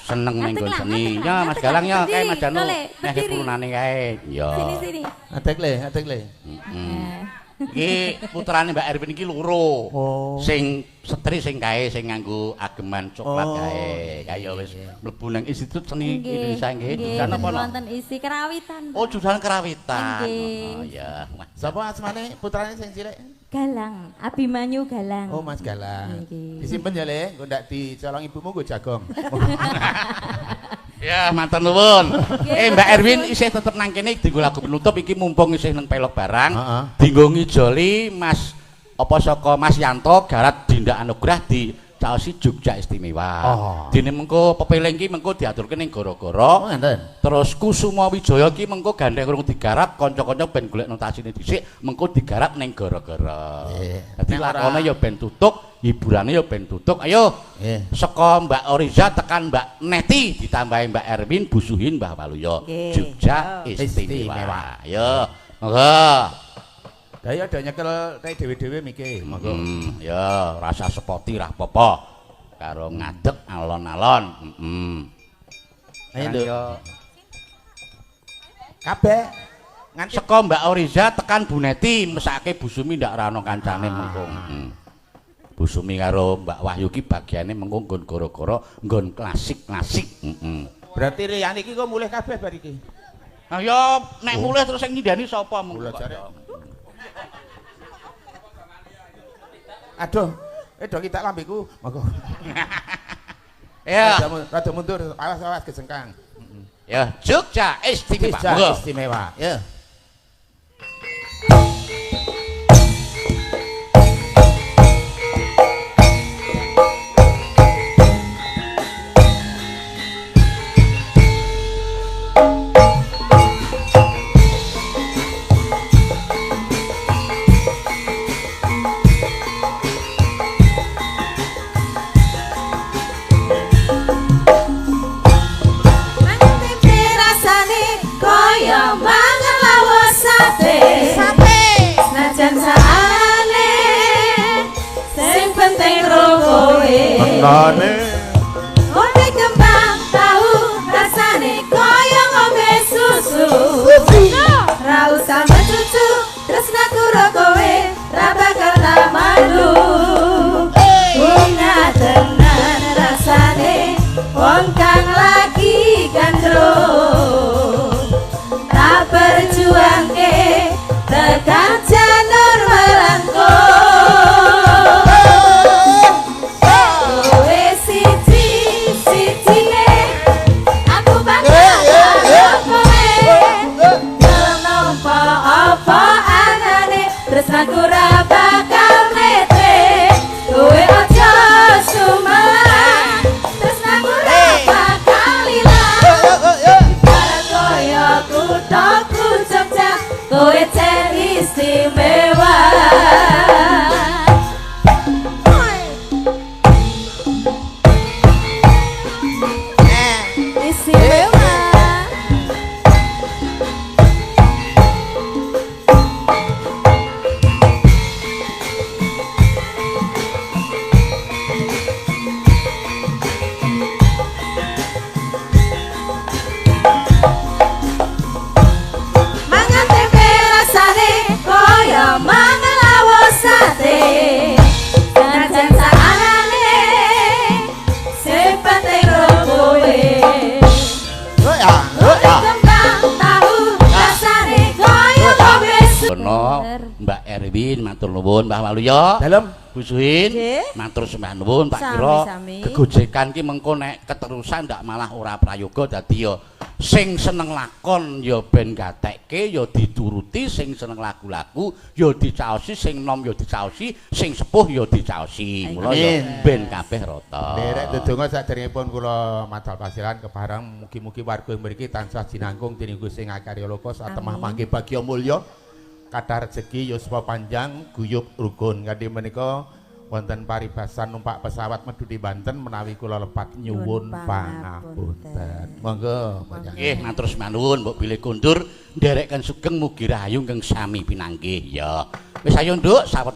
seneng ning nggon seni. Ya Mas Galang ya kae Mas Danu. Nek purunane kae. Ya. Sini sini. Adek le, adek le. Heeh. Iki putrane Mbak Erwin iki loro. Oh. Sing setri sing kae sing nganggo ageman coklat Oh. kae. Kaya wis mlebu nang Institut Seni Nggih. Indonesia nggih. Nggih, Jurusan apa no? Wonten isi kerawitan. Oh, jurusan kerawitan. Nggih. Oh iya. Wah. Sapa asmane putrane sing cilik? Galang, Abimanyu Galang. Oh, Mas Galang. Nggih. Disimpen ya, Le, engko ndak dicolong ibumu nggo jagong. Ya, matur nuwun. Nggih, Mbak matur Erwin nuwun. isih tetep nang kene dienggo lagu penutup iki mumpung isih nang pelok barang. Heeh. Dienggo ngijoli Mas apa saka Mas Yanto garat Dinda Anugrah di Caosi Jogja Istimewa. Oh. Dene mengko pepeling ki mengko diaturke ning gara-gara. Oh, ngenten. Terus Kusuma Wijaya ki mengko gandeng urung digarap kanca-kanca ben golek notasine dhisik mengko digarap ning gara-gara. Nggih. Dadi Nek ora- lakone ya ben tutuk, hiburane ya ben tutuk. Ayo. Nggih. Saka Mbak Oriza tekan Mbak Neti ditambahi Mbak Erwin, Busuhin Mbah Waluyo. Nggih. Jogja Yo. Istimewa. Istimewa. Ayo. Monggo. Daya do nyekel kae dhewe-dhewe mike. Monggo. Ya rasa sepoti ra apa-apa. Karo ngadeg alon-alon. Heeh. Ayo, Nduk. Kabeh nganti Saka Mbak Oriza tekan Bu Neti mesake Bu Sumi ndak ra ono kancane mengko. Bu Sumi karo Mbak Wahyu ki bagiane mengko nggon gara-gara nggon klasik-klasik. Heeh. Berarti liyane iki kok mulih kabeh bar iki. Nah ya nek mulih terus sing nyindani sapa mengko? Kula jare. Aduh, do kita lambeku. Monggo. Ya. Rada mundur, awas-awas kejengkang. Ya, Jogja Istimewa. Jogja Monggo. Istimewa. Ya. Mangan tempe rasane kaya mangan lawuh sate. Sate. Senajan saane sing penting ro kowe. Enane. Ngombe kembang tahu rasane kaya ngombe susu. Ra usah mecucu tresnaku ro kowe ra bakal tak malu. Bunga tenan rasane wong kang lagi gandrung. Tak perjuangke tekan janur melangkung. Kowe siji sijine aku bakal karo kowe. Gelem nampa apa anane tresnaku ra bakal mlete. Kowe aja sumelang tresnaku ra bakal ilang. Ibarat kaya kuthaku Jogja kowe jen istimewa. Istimewa. Mangan tempe rasane kaya mangan lawuh sate. Senajan saanane sing penting ro kowe. Ngombe kembang tahu rasane kaya ngombe susu. Ono Mbak Erwin matur nuwun Mbah Waluyo. Dalem. Bu Suhin Nggih. matur sembah nuwun tak kira Sami-sami. gegojekan ki mengko nek keterusan ndak malah ora prayoga dadi ya sing seneng lakon ya ben gatekke ya dituruti sing seneng lagu-lagu ya dicaosi sing nom ya dicaosi sing sepuh ya dicaosi mula ya Amin. ben kabeh rata. Nderek dedonga saderengipun kula madal pasiran kepareng mugi-mugi warga mriki tansah jinangkung dening Gusti Ngakarya Loka satemah mangke bagya mulya kathah rejeki yuswa panjang guyub rukun kanthi menika wonten paribasan numpak pesawat medhuti Banten menawi kula lepat nyuwun Nyuwun pangapunten. Monggo Mbak Nggih matur sembah nuwun mbok bilih kondur ndereken sugeng mugi rahayu ingkang sami pinanggih ya. Wis ayo Nduk sawet